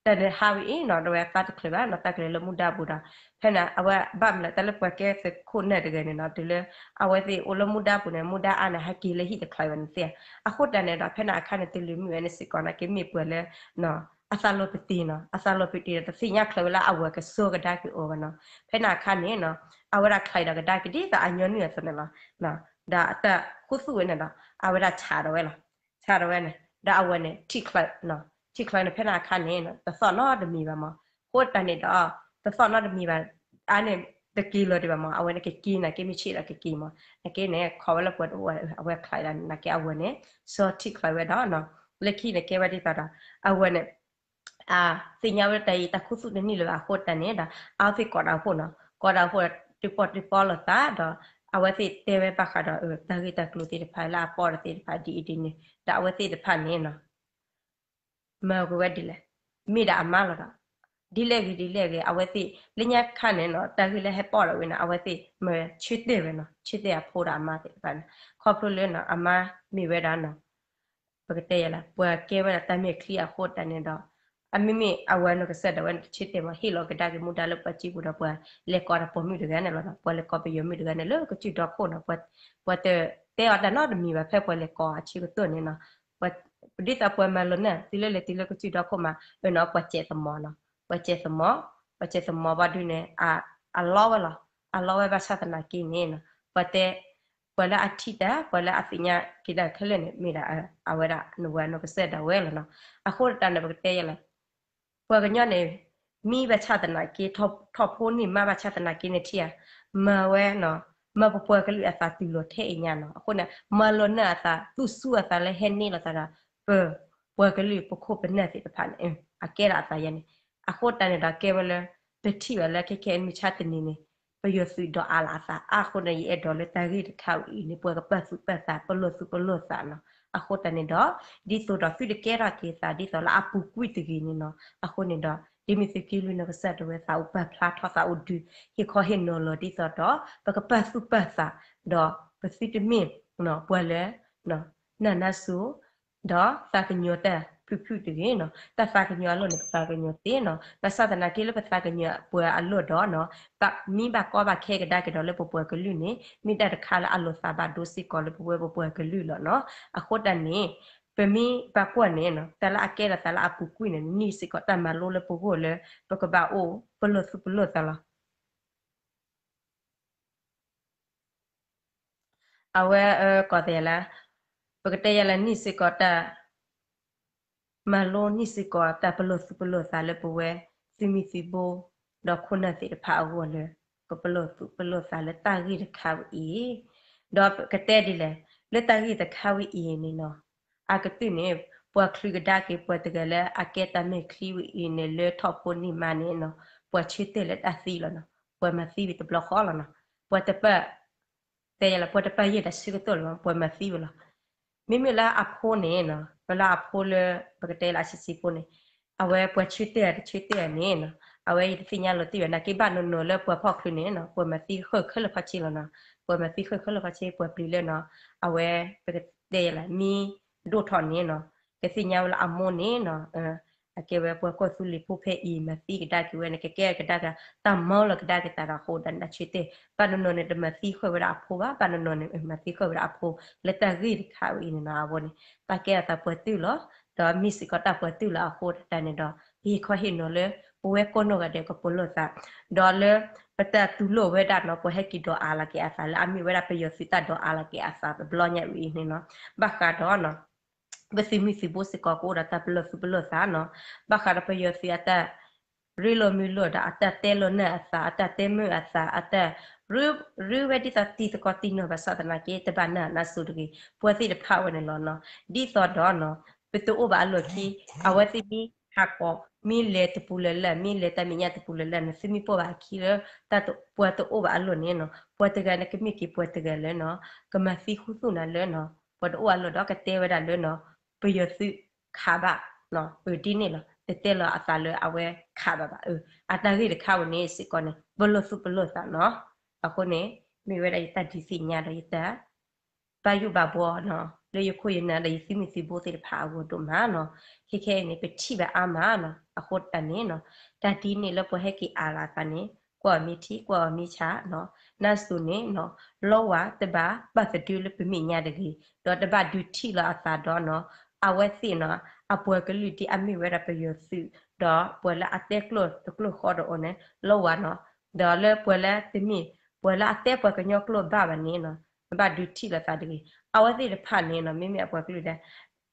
တၢ်န့ၣ်ဟးဝဲအံၤနီၤ ဒီးဝဲသးတချုးဘၣ်နီၤ သးကလဲၤလၢမူဒါပူၤဒီး ဖဲန့ၣ် အဝဲဘၣ်မနုၤတၢ်လၢပှၤကဲသုးခိၣ်နၢ်တဂၤန့ၣ်နီၤ တုၤလၢ အဝဲသ့ၣ်အိၣ်လၢမူဒါပူၤန့ၣ် မူဒါအါန့ၣ် ဟဲက့ၤလၢဟံၣ်တချုးဘၣ်န့ၣ်သ့ၣ်ဧါ. အဃိတၢ်န့ၣ်ဒီး ဖဲန့ၣ်အခါန့ၣ် တလုၢ်မုၢ်ဝဲန့ၣ်စ့ၢ်ကီးနာ်က့ မ့ၢ်ပှၤလၢ အသးလီၤပတ့ၤနီၤ အသးလီၤပတ့ၤဒီး တသ့ၣ်ညါချုးဝဲလၢအဝၤကစိကဒါက့ၤအီၤဘၣ်နီၤ. ဖဲန့ၣ်အခါန့ၣ်နီၤ အဝဲဒၣ်ချုးဒီးကဒါက့ၤဒ်သိးအညီနုၢ်အသိးန့ၣ်လီၤ. ဒီးအတၢ်ခူသူၣ်ဝဲန့ၣ်ဒီး အဝဲဒၣ်ဆးဒီးဝဲလီၤ. ဆးဒီးဝဲန့ၣ် ဒီးအဝဲန့ၣ် ထံၣ်ချုး ထံၣ်ချုးန့ၣ် ဖဲန့ၣ်အခါန့ၣ် တသီၣ်နီတမံၤဘၣ်မး. အဃိတၢ်န့ၣ်ဒီး တသီၣ်နီတမံၤဘၣ် အါန့ၣ် တက့ၤလီၤဒံးဘၣ်မး အဝဲန့ၣ်ကက့ၤနာ်က့မ့ၢ်ဆ့ၣ်ဒီးကက့ၤမး နာ်က့န့ၣ် ခိးဝဲလၢပှၤတအိၣ် အဝဲချုးဒီးနာ်က့အဝဲန့ၣ် စီထံၣ်ချုးဝဲဒီး လၢခံန့ၣ်ကဲဝဲဒ်သိးဒီး အဝဲန့ၣ် သ့ၣ်ညါဝဲလၢတၢ်အံၤ တၢ်ခူသူၣ်တန့ၢ်လၢၤဘၣ်အဃိတၢ်န့ၣ်ဒီး အဝဲသ့ၣ်ကိးတၢ်အိၣ်ဖှိၣ်နီၤ ကိးတၢ်အိၣ်ဖှိၣ်ဒီး တပီၢ်တပီလိာ်သးဒီး အဝဲသ့ၣ်တဲဝဲဘၣ်ဃးဒီး တၢ်ဂ့ၢ်တၢ်ကျိၤသ့ၣ်တဖၣ်လၢအပီၢ်ဒီးသ့ၣ်တဖၣ်ဒ်အံၤဒ်န့ၣ် ဒီးအဝဲသ့ၣ်တဖၣ်န့ၣ်နီၤ မၤက့ၤဝဲဒ်လဲၣ် မ့ၢ်ဒၣ်အမါလီၤဒီး ဒ်လဲၣ်ဂ့ၤဒ်လဲၣ်ဂ့ၤ အဝဲသ့ၣ် လၢညါခါန့ၣ်နီၤ တၢ်ဂ့ၢ်လၢဟဲပီၢ်ဒီးဝဲန့ၣ် အဝဲသ့ၣ်မၤဆၢတဲာ်ဝဲနီၤ ဆၢတဲာ်အဖိဒီးအမါသ့ၣ်တဖၣ်န့ၣ် ခီဖျိလၢနီၤ အမါမ့ၢ်ဝဲဒၣ်နီၤ ပကတဲယဲလၢ ပှၤကဲဝဲဒၣ်တၢ်မဲာ်ချံအဃိတၢ်န့ၣ်ဒီး အမ့မ့ၢ်အဝဲနီၢ်ကစၢ်ဒၣ်ဝဲန့ၣ် တဆၢတဲာ်မး ဟ့ၣ်လီၤကဒါက့ၤမူဒါလၢပှၤစုပူၤဒီး ပှၤလဲၤကိးတၢ်ပိာ်မုၣ်တဂၤန့ၣ်လီၤဒီး ပှၤလဲၤကိးပယီၤမုၣ်တဂၤန့ၣ်လၢကစၢၢ်ဒီခိၣ်နီၤ ပှၤတဲအီၤတၢ်နီတမံၤဘၣ် ဖဲပှၤလဲၤကိးအဆၢကတီၢ်န့ၣ်နီၤ ဒ်သိးပှၤမၤလိာ်နၢ် တုၤလၢလဲၤတုၤလၢကစၢၢ်ဒီခိၣ်မး အၢနီၤ ပှၤစဲးသမီၤနီၤ ပှၤစဲးသမီၤ ပှၤစဲးသမီၤဘၣ်ဒုးန့ၣ် အလီဝဲလီၤ အလီဝဲဘၣ်ဆၣ်သနာ်က့န့ၣ်နီၤ ပှၤတဲ ပှၤလၢအထံၣ်တၢ် ပှၤလၢအသ့ၣ်ညါက့ၤတၢ်ခဲလၢာ်န့ၣ် မ့ၢ်ဒၣ်အဝဲဒၣ်နဝၤနီၢ်ကစၢ်ဒၣ်ဝဲလီၤနီၤ အဃိတၢ်န့ၣ် ပကတဲယဲလီၤ ပှၤကညီန့ၣ် မံဘၣ်ဆၣ်သနာ်က့ ထီၣ်ဖိန့ၢ်မါဘၣ်ဆၣ်သနာ်က့န့ၣ်ထံၣ်ဧါ မၤဝဲနီၤ မၤပပှၤကလုာ်အသးတုၤလီၤထဲအံၤညါနီၤ အဃိန့ၣ် မၤလိာ်နၢ်အသး သူၣ်စူၤအသးလၢဟဲန့ၢ်လိာ်သးဒီး ပ ပှၤကလုာ်ပခိၣ်ပနၢ်သ့ၣ်တဖၣ်န့ၣ် အကဲဒၣ်အသးယဲန့ၣ် အဃိတၢ်န့ၣ်ဒီးကဲဝဲလၢ ပထံၣ်ဘၣ်လၢခဲခဲအံၤမုၢ်ဆါတနံၤန့ၣ် ပယီၤသုးဒီးအါလီၤအသးအါအဃိန့ၣ် ယအဲၣ်ဒိးလၢတၢ်ဂ့ၢ်တခါဝဲအံၤန့ၣ် ပှၤကပာ်သူၣ်ပာ်သး ပလီၢ်သူၣ်ပလီၢ်သးနီၤ အဃိတၢ်န့ၣ်ဒီး ဒ်သိးဒီးသုတကဲထီၣ်က့ၤသး ဒ်သိးလၢအပူၤကွံာ်တဂ့ၤန့ၣ်နီၤ အဃိန့ၣ်ဒီး ဒ်မ့ၢ်သုးက့လွံၢ်နီၢ်ကစၢ်ဒၣ်ဝဲသးအိၣ်ပာ်ဖျါထီၣ်သးအိၣ်ဒုး ဟ့ၣ်ခီဟ့ၣ်နီၤလီၤဒ်သိးဒီး ပကပာ်သူၣ်ပာ်သး ဒီးပသုတမ့ၢ် ပှၤလၢ နၢ်နါစိၤ ဒီးသးကညီၤတၢ်ဖုၣ်ဖုၣ်တဂ့ၤနီၤ တၢ်သးကညီၤအလီၢ်န့ၣ် ပသးကညီၤသ့နီၤ ဘၣ်ဆၣ်သနာ်က့လၢပသးကညီၤပှၤအလီၢ်ဒီးနီၤ ပမ့ၢ်ဘၣ်ကီဘၣ်ခဲကဒါက့ၤဒီးလၢပပှၤကလုာ်န့ၣ် မ့ၢ်တၢ်တခါလၢအလီၤသးဘၣ်ဒိစ့ၢ်ကီးလၢပဝဲပပှၤကလုာ်လီၤနီၤ အဃိတၢ်န့ၣ် ပမ့ၢ်ဘၣ်ကွၢ်န့ၣ်နီၤ တၢ်လၢအကဲထီၣ်သးလၢအပူၤကွံာ်န့ၣ် န့ၢ်စ့ၢ်ကီးတၢ်မၤလိလၢပဂီၢ်လၢ ပကဘၣ်အိၣ်ပလီၢ်သူၣ်ပလီၢ်သးလီၤ အဝဲ ကိးသးယဲလၢ ပကတဲယဲလၢန့ၢ်စ့ၢ်ကီးတၢ် မၤလိန့ၢ်စ့ၢ်ကီးတၢ်ပလီၢ်သူၣ်ပလီၢ်သးလၢပဝဲ သုးမုၢ်သံၣ်ဘိ ဒီးခိၣ်နၢ်သ့ၣ်တဖၣ်အဂီၢ်လၢ ကပလီၢ်သူၣ်ပလီၢ်သးလၢတၢ်ဂ့ၢ်တခါဝဲအံၤ ဒီးပကတဲဒ်လဲၣ် လၢတၢ်ဂ့ၢ်တခါဝဲအံၤန့ၣ်နီၤ အကတၢၢ်န့ၣ် ပှၤချုးကဒါက့ၤပှၤတဂၤလၢအကဲတၢ်မဲာ်ချံဝဲအံၤန့ၣ် လၢထီၣ်ဖိန့ၢ်မါန့ၣ်နီၤ ပှၤဆၢတဲာ်လၢတၢ်သံလီၤနီၤ ပှၤမၤသံဝံၤတဘျီဃီလီၤနီၤ ပှၤတပာ် တဲယဲလၢ ပှၤတပာ်ယဲၢ်တၢ်ဆၢကတီၢ်လၢၤဘၣ် ပှၤမၤသံဝံၤလီၤ မ့မ့ၢ်လၢအဖိန့ၣ်နီၤ ပလၢအဖိလၢ ပကတဲလၢအဆံးဆံးဖိန့ၣ် အဝဲပှၤဆၢတဲာ်တဆၢတဲာ်န့ၣ်နီၤ အဝဲယတသ့ၣ်ညါလီၤတံၢ်ဘၣ် နာ်က့ဘၣ်နီၢ်နီၢ်လၢပှၤဖီၣ်ချုးန့ၣ်နီၤ ပှၤမၤသံဃၢၣ်ခဲလၢာ်ခီဆ့လီၤနီၤ ပှၤမၤသံဃၢၣ်ခဲလၢာ်ခီဆ့ ပှၤပျံၤလၢနီၤ အဝဲ ပကတဲယဲလၢ မ့ၢ်ဒိၣ်ထီၣ်န့ၣ်နီၤ ကသ့ၣ်ညါဝဲလၢအမိၢ်န့ၣ်နီၤ အကဲဝဲပှၤကီၢ်သူလ့ၤဖိဖဲအံၤ မၤသံကဒါက့ၤဝဲန့ၣ် ကကဲကဒါက့ၤ တၢ်မၤလီၤကဒါက့ၤသးဒီးအဃိဒၣ်န့ၣ် တၢ်ဆၢတဲာ် ဘၣ်နီၢ်နီၢ်န့ၣ် တမၤသံဃၢၣ်ဝဲဒၣ်အဖိဘၣ် ဘၣ်နီၢ်နီၢ်န့ၣ် မၤသံဃၢၣ်ဝဲဒၣ်အဖိ လၢတၢ်ဂ့ၢ်တခါဝဲအံၤန့ၣ်နီၤ အဝဲန့ၣ် တၢ်ကဲထီၣ်သးပှၤတုၢ်လီၤ ဒီးမ့ၢ်စ့ၢ်ကီးတၢ်ပှၤတုၢ်လီၤအဃိတၢ်န့ၣ်ဒီး ပဟ့ၣ်ခီဟ့ၣ်နီၤလၢ ပဝဲကိးနီၢ်ဂၤဒဲးကပလီၢ်သး, ဒီးလၢ ပတၢ်တူၢ်လိာ်ဝဲဒၣ်နီၤ ပှၤဟဲက့ၤဒိးအါလီၤက့ၤအသးလၢအမ့ၢ်ဝဲဒၣ်ပယီၤသုးတၢ်ဒိးအါလီၤက့ၤအသးတဘျီညါအံၤန့ၣ်နီၤ, ဘၣ်ဃးဒီးနီၤ ပသုးမုၢ်သုးဘိစ့ၢ်ကီးကအိၣ်ဒီးတၢ်ပလီၢ်သူၣ်ပလီၢ်သးနီၤ, ဘၣ်ဃးဒီးပယီၤသုးအတၢ် ရ့လိာ်မုာ်လိာ်ဒီးအတၢ်တဲလိာ်နၢ်အသး အတၢ်တဲမုာ်အသး အတၢ် ရ့ဝဲဒ်သိးတံၤသကိးတံၤနီၤ ဘၣ်ဆၣ်သနာ်က့ တဘၣ်နၢ်နၢ်စူၤတဂ့ၤ ပှၤသ့ၣ်တဖၣ်ဝဲန့ၣ်လီၤနီၤ, ဒ်သိးဒီးနီၤ ပတအိၣ်ဘၣ်အလီၢ်ခံ အဝဲသ့ၣ်မ့ၢ်ဟးကိး မ့ၢ်လဲၤတပူၤလၢ်လၢ် မ့ၢ်လဲၤတၢ်မဲာ်ညါတပူၤလၢ်လၢ်န့ၣ် သုမ့ၢ်ပိာ်ဘၣ်အခံလၢ တၢ်တ ပှၤတအိၣ်ဘၣ်အလီၢ်န့ၣ်နီၤ ပှၤတဂၤန့ၣ်ကမ့ၢ်က့ၤပှၤတဂၤလၢနီၤ ကမၤသံဃူသူၣ်နၤလၢနီၤ ပှၤတအိၣ်အလီၢ်ဒီးကတဲဝဲဒၣ်လၢနီၤ ပယီၤသုးခးဘၣ် အဒ်န့ၣ်လီၤ တတဲလီၤအသးလၢအဝဲခးဘၣ်ဘၣ် အတၢ်ဂ့ၢ်တခါဝဲန့ၣ်စ့ၢ်ကီးန့ၣ် ပလီၢ်သူၣ်ပလီၢ်သးနီၤ, အဃိန့ၣ် မ့ၢ်ဝဲဒၣ်ယတၢ်ဒုးသ့ၣ်ညါဒီးယတၢ် ဘၣ်ယိၣ်ဘၣ်ဘှီနီၤ လၢယခိၣ်ယနၢ်ဒီးယသုးမုၢ်သုးဘိသ့ၣ်တဖၣ်အဂီၢ်ဒိၣ်မးနီၤ, ခဲခဲအံၤန့ၣ် ပထံၣ်ဘၣ်အါမးနီၤ အဃိတၢ်န့ၣ်နီၤ တၢ်ဒ်န့ၣ်လၢပှၤဟဲက့ၤအါလီၤအသးန့ၣ် ကွၢ်အီၤမ့ၢ်ထံ ကွၢ်အီၤမ့ၢ်ဆးနီၤ, နၢ်စူၤန့ၣ်နီၤ လီဝါတဘၣ်ပာ်သဒုလၢပမဲာ်ညါတဂ့ၤ, ဒီးတဘၣ်ဒုးထံၣ်လီၤအသးဒီးနီၤ အဝဲသ့ၣ်နီၤ အပှၤကလုာ်ဒ်အမ့ၢ်ဝဲဒၣ်ပယီၤသုး ဒီးပှၤလၢအတဲကျိာ်တကျိာ်ဃီဒီးအီၤန့ၣ် လီဝါနီၤ, ဒီးလၢပှၤလၢတမ့ၢ် ပှၤလၢအတဲပှၤကညီကျိာ်ဘၣ်ဘၣ်န့ၣ်နီၤ တဘၣ်ဒုးထံၣ်လီၤသးတဂ့ၤ, အဝဲသ့ၣ်တဖၣ်န့ၣ်နီၤ မ့မ့ၢ်အပှၤကလုာ်ဒၣ်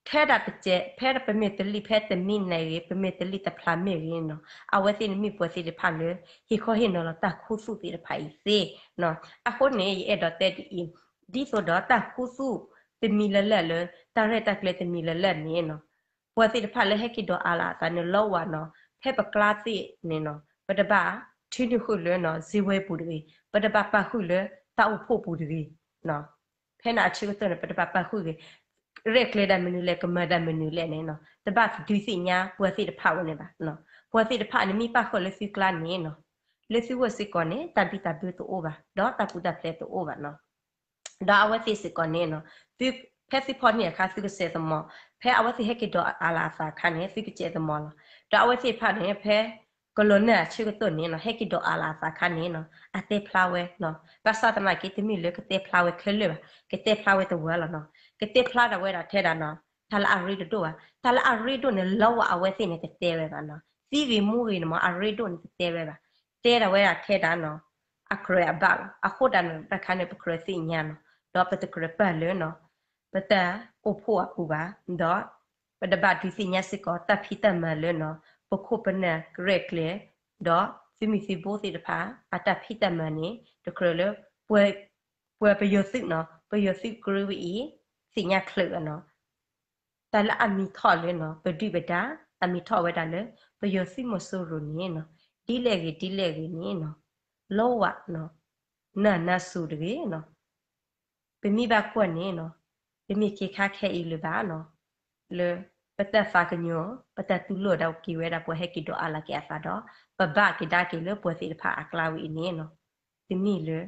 ထဲဒၣ်တကဲး ဖဲပမ့ၢ်တလံၣ်ဖဲတမံၤန့ၣ်ဂ့ၤ ပမ့ၢ်တလံၣ်တဖျါမ့ၢ်ဂ့ၤနီၤ အဝဲသ့ၣ်န့ၣ်မ့ၢ်ပှၤသ့ၣ်တဖၣ်လၢ ဟ့ၣ်ခီဟ့ၣ်နီၤလီၤတၢ်ခူသူၣ်သ့ၣ်တဖၣ်အံၤသ့နီၤ, အဃိန့ၣ် ယအဲၣ်ဒိးတဲဒ်အံၤ, ဒ်သိးဒီးတၢ်ခူသူၣ်တမံၤလၢ်လၢ်လၢ တၢ်ရဲၣ်တၢ်ကျဲၤတမံၤလၢ်လၢ်န့ၣ်နီၤ ပှၤသ့ၣ်တဖၣ်လၢဟဲက့ၤဒိးအါလီၤအသးန့ၣ် လီဝါနီၤ ဖဲပကျါသ့ၣ်န့ၣ်နီၤ ပတဘၣ်ထုးနုာ်ဃုာ်လၢနီၤ စ့ဝဲပူၤတဂ့ၤ, ပတဘၣ်ပာ်ဃုာ်လၢတၢ်အိၣ်ဖှိၣ်ပူၤတဂ့ၤ, ဖဲန့ၣ်အဆၢကတီၢ်န့ၣ် ပတဘၣ်ပာ်ဃုာ်ဂ့ၤ, ရဲၣ်ကျဲၤဒၣ်မနုၤလဲၣ် ကမၤဒၣ်မနုၤလဲၣ်န့ၣ်နီၤ တဘၣ်ဒုးသ့ၣ်ညါပှၤသ့ၣ်တဖၣ်ဝဲန့ၣ်ဘၣ်, ပှၤသ့ၣ်တဖၣ်န့ၣ်မ့ၢ်ပာ်ဃုာ်လၢသုကျါန့ၣ်နီၤ လၢသုဂီၢ်စ့ၢ်ကီးန့ၣ် တၢ်ဘံၣ်တၢ်ဘၢတအိၣ်ဘၣ် ဒီးတၢ်ပူၤတၢ်ဖျဲးတအိၣ်ဘၣ်နီၤ ဒီးအဝဲသ့ၣ်စ့ၢ်ကီးန့ၣ်နီၤ ဖဲသုဖီၣ်န့ၢ်အခါ သုကစဲးသမီၤ, ဖဲအဝဲသ့ၣ်ဟဲက့ၤဒိးအါလီၤအသးအခါန့ၣ် သုကစဲးသမီၤလီၤ. ဒီးအဝဲသ့ၣ်တဖၣ်န့ၣ် ဖဲကလီၤနၢ်အဆၢကတီၢ်န့ၣ်နီၤ ဟဲက့ၤဒိးအါလီၤအသးအခါန့ၣ်နီၤ အတဲဖျါဝဲနီၤ ဘၣ်ဆၣ်သနာ်က့ တမ့ၢ်လၢကတဲဖျါဝဲခဲလၢာ်ဘၣ်, ကတဲဖျါဝဲတဝၢလီၤနီၤ, ကတဲဖျါဒၣ်ဝဲဒၣ်ထဲဒၣ်နီၤ တၢ်လၢအရ့တဒိၣ်ဘၣ်, တၢ်လၢအရ့ဒိၣ်န့ၣ် လီဝဲအဝဲသ့ၣ်န့ၣ် တတဲဝဲဘၣ်နီၤ, သံဂ့ၤမူဂ့ၤန့ၣ်မ့ၢ် အရ့ဒိၣ်န့ၣ် တတဲဝဲဘၣ်, တဲဒၣ်ဝဲဒၣ်ထဲဒၣ်နီၤ အကြၢးအဘၣ်လီၤ. အဃိဒၣ်န့ၣ် တၢ်ခါန့ၣ် ပကြၢးသ့ၣ်ညါနီၤ, ဒီးပတကြၢးပာ်လၢနီၤ ပတၢ်အိၣ်ဖှိၣ်အပူၤဘၣ်, ဒီးပတဘၣ်ဒုးသ့ၣ်ညါစ့ၢ်ကီးတၢ်ဖံးတၢ်မၤလၢနီၤ ပခိၣ်ပနၢ်ရဲၣ်ကျဲၤ, ဒီးသုးမုၢ်သံၣ်ဘိသ့ၣ်တဖၣ် အတၢ်ဖံးတၢ်မၤန့ၣ် တကြၢးလၢ ပှၤပယီၤသုးနီၤ ပယီၤသုးကြၢးဝဲအံၤ သ့ၣ်ညါချၢးဝဲနီၤ တၢ်လၢအမံၤထီၣ်လၢနီၤ ပဒုၣ်ပဒါ အမံၤထီၣ်ဝဲဒၣ်လၢ ပယီၤသုးမီၤစိရိၤန့ၣ်နီၤ ဒ်လဲၣ်ဂ့ၤဒ်လဲၣ်ဂ့ၤန့ၣ်နီၤ လီဝဲနီၤ နၢ်နၢ်စူၤတဂ့ၤနီၤ ပမ့ၢ်ဘၣ်ကွၢ်န့ၣ်နီၤ တမ့ၢ်က့ၤခါခဲအံၤလၢၤဘၣ်နီၤ လၢပတၢ်သးကညီၤ ပတၢ်တူၢ်လိာ်ဒၣ်က့ၤဝဲဒၣ်ပှၤဟဲက့ၤဒိးအါလီၤက့ၤအသးဒီး ပဘၣ်က့ၤဒါက့ၤလၢပှၤသ့ၣ်တဖၣ်အကျါဝဲအံၤန့ၣ်နီၤ တမ့ၢ်လၢ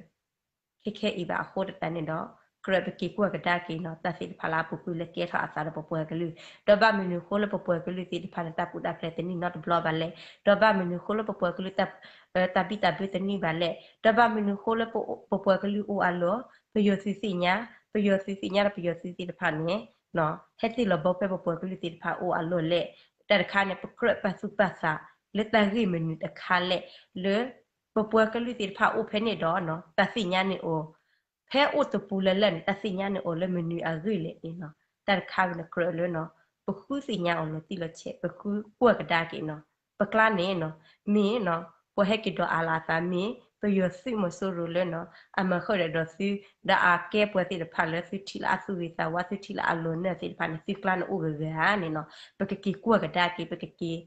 ခဲခဲအံၤဘၣ်အဃိတၢ်န့ၣ်ဒီး ကြၢးပက့ၤကွၢ်ကဒါက့ၤနီၤ တၢ်သ့ၣ်တဖၣ်လၢအပူၤကွံာ်လၢကဲထီၣ်အသးဒီးပပှၤကလုာ်, ဒီးဘၣ်မနုၤဃိလၢပပှၤကလုာ်သ့ၣ်တဖၣ်န့ၣ် တၢ်ပူၤတၢ်ဖျဲးတန့ၢ်နီတဘျီဘၣ်လဲၣ်, ဒီးဘၣ်မနုၤဃိလၢပပှၤကလုာ် တၢ်ဘံၣ်တၢ်ဘၢတန့ၢ်ဘၣ်လဲၣ်, ဒီးဘၣ်မနုၤဃိလၢပပှၤကလုာ်အိၣ်အလီၢ် ပယီၤသုးသ့ၣ်ညါ, ပယီၤသုးသ့ၣ်ညါဒီးပယီၤသုးသ့ၣ်တဖၣ်န့ၣ် ဟဲတ့ၢ်လီၤဘီဖဲပပှၤကလုာ်သ့ၣ်တဖၣ်အိၣ်အလီၢ်လဲၣ်, တၢ်တခါန့ၣ် ပကြၢးပာ်သူၣ်ပာ်သးလၢတၢ်ဂ့ၢ်မနုၤတခါလဲၣ် လၢ ပပှၤကလုာ်သ့ၣ်တဖၣ်အိၣ်ဖဲန့ၣ်ဒီး တၢ်သ့ၣ်ညါန့ၢ်အီၤ, ဖဲအိၣ်တပူၤလၢ်လၢ်န့ၣ် တၢ်သ့ၣ်ညါန့ၢ်အီၤလၢမနုၤအဂ့ၢ်လဲၣ်န့ၣ်နီၤ, တၢ်တခါဝဲန့ၣ်ကြၢးလၢနီၤ, ပဃုသ့ၣ်ညါအီၤလီၤတံၢ်လီၤဆဲး ပဃုကွၢ်ကဒါက့ၤနီၤ, ပကျါန့ၣ်နီၤ, မ့ၢ်နီၤ, ပှၤဟဲက့ၤဒိးအါလီၤအသးမ့ၢ် ပယီၤသုးမီၤစိရိၤလၢနီၤ, အမၤဃုာ်ဒီးသု ဒီးအကဲပှၤသ့ၣ်တဖၣ်လၢသုထံၣ်လၢအသူၣ်ဂ့ၤသးဝါ သုထံၣ်လၢအလီၤနၢ်သ့ၣ်တဖၣ်န့ၣ် သုကျါန့ၣ်အိၣ်ဂ့ၤဂ့ၤဧါန့ၣ်နီၤ, ပကက့ၤကွၢ်ကဒါက့ၤ ပကက့ၤ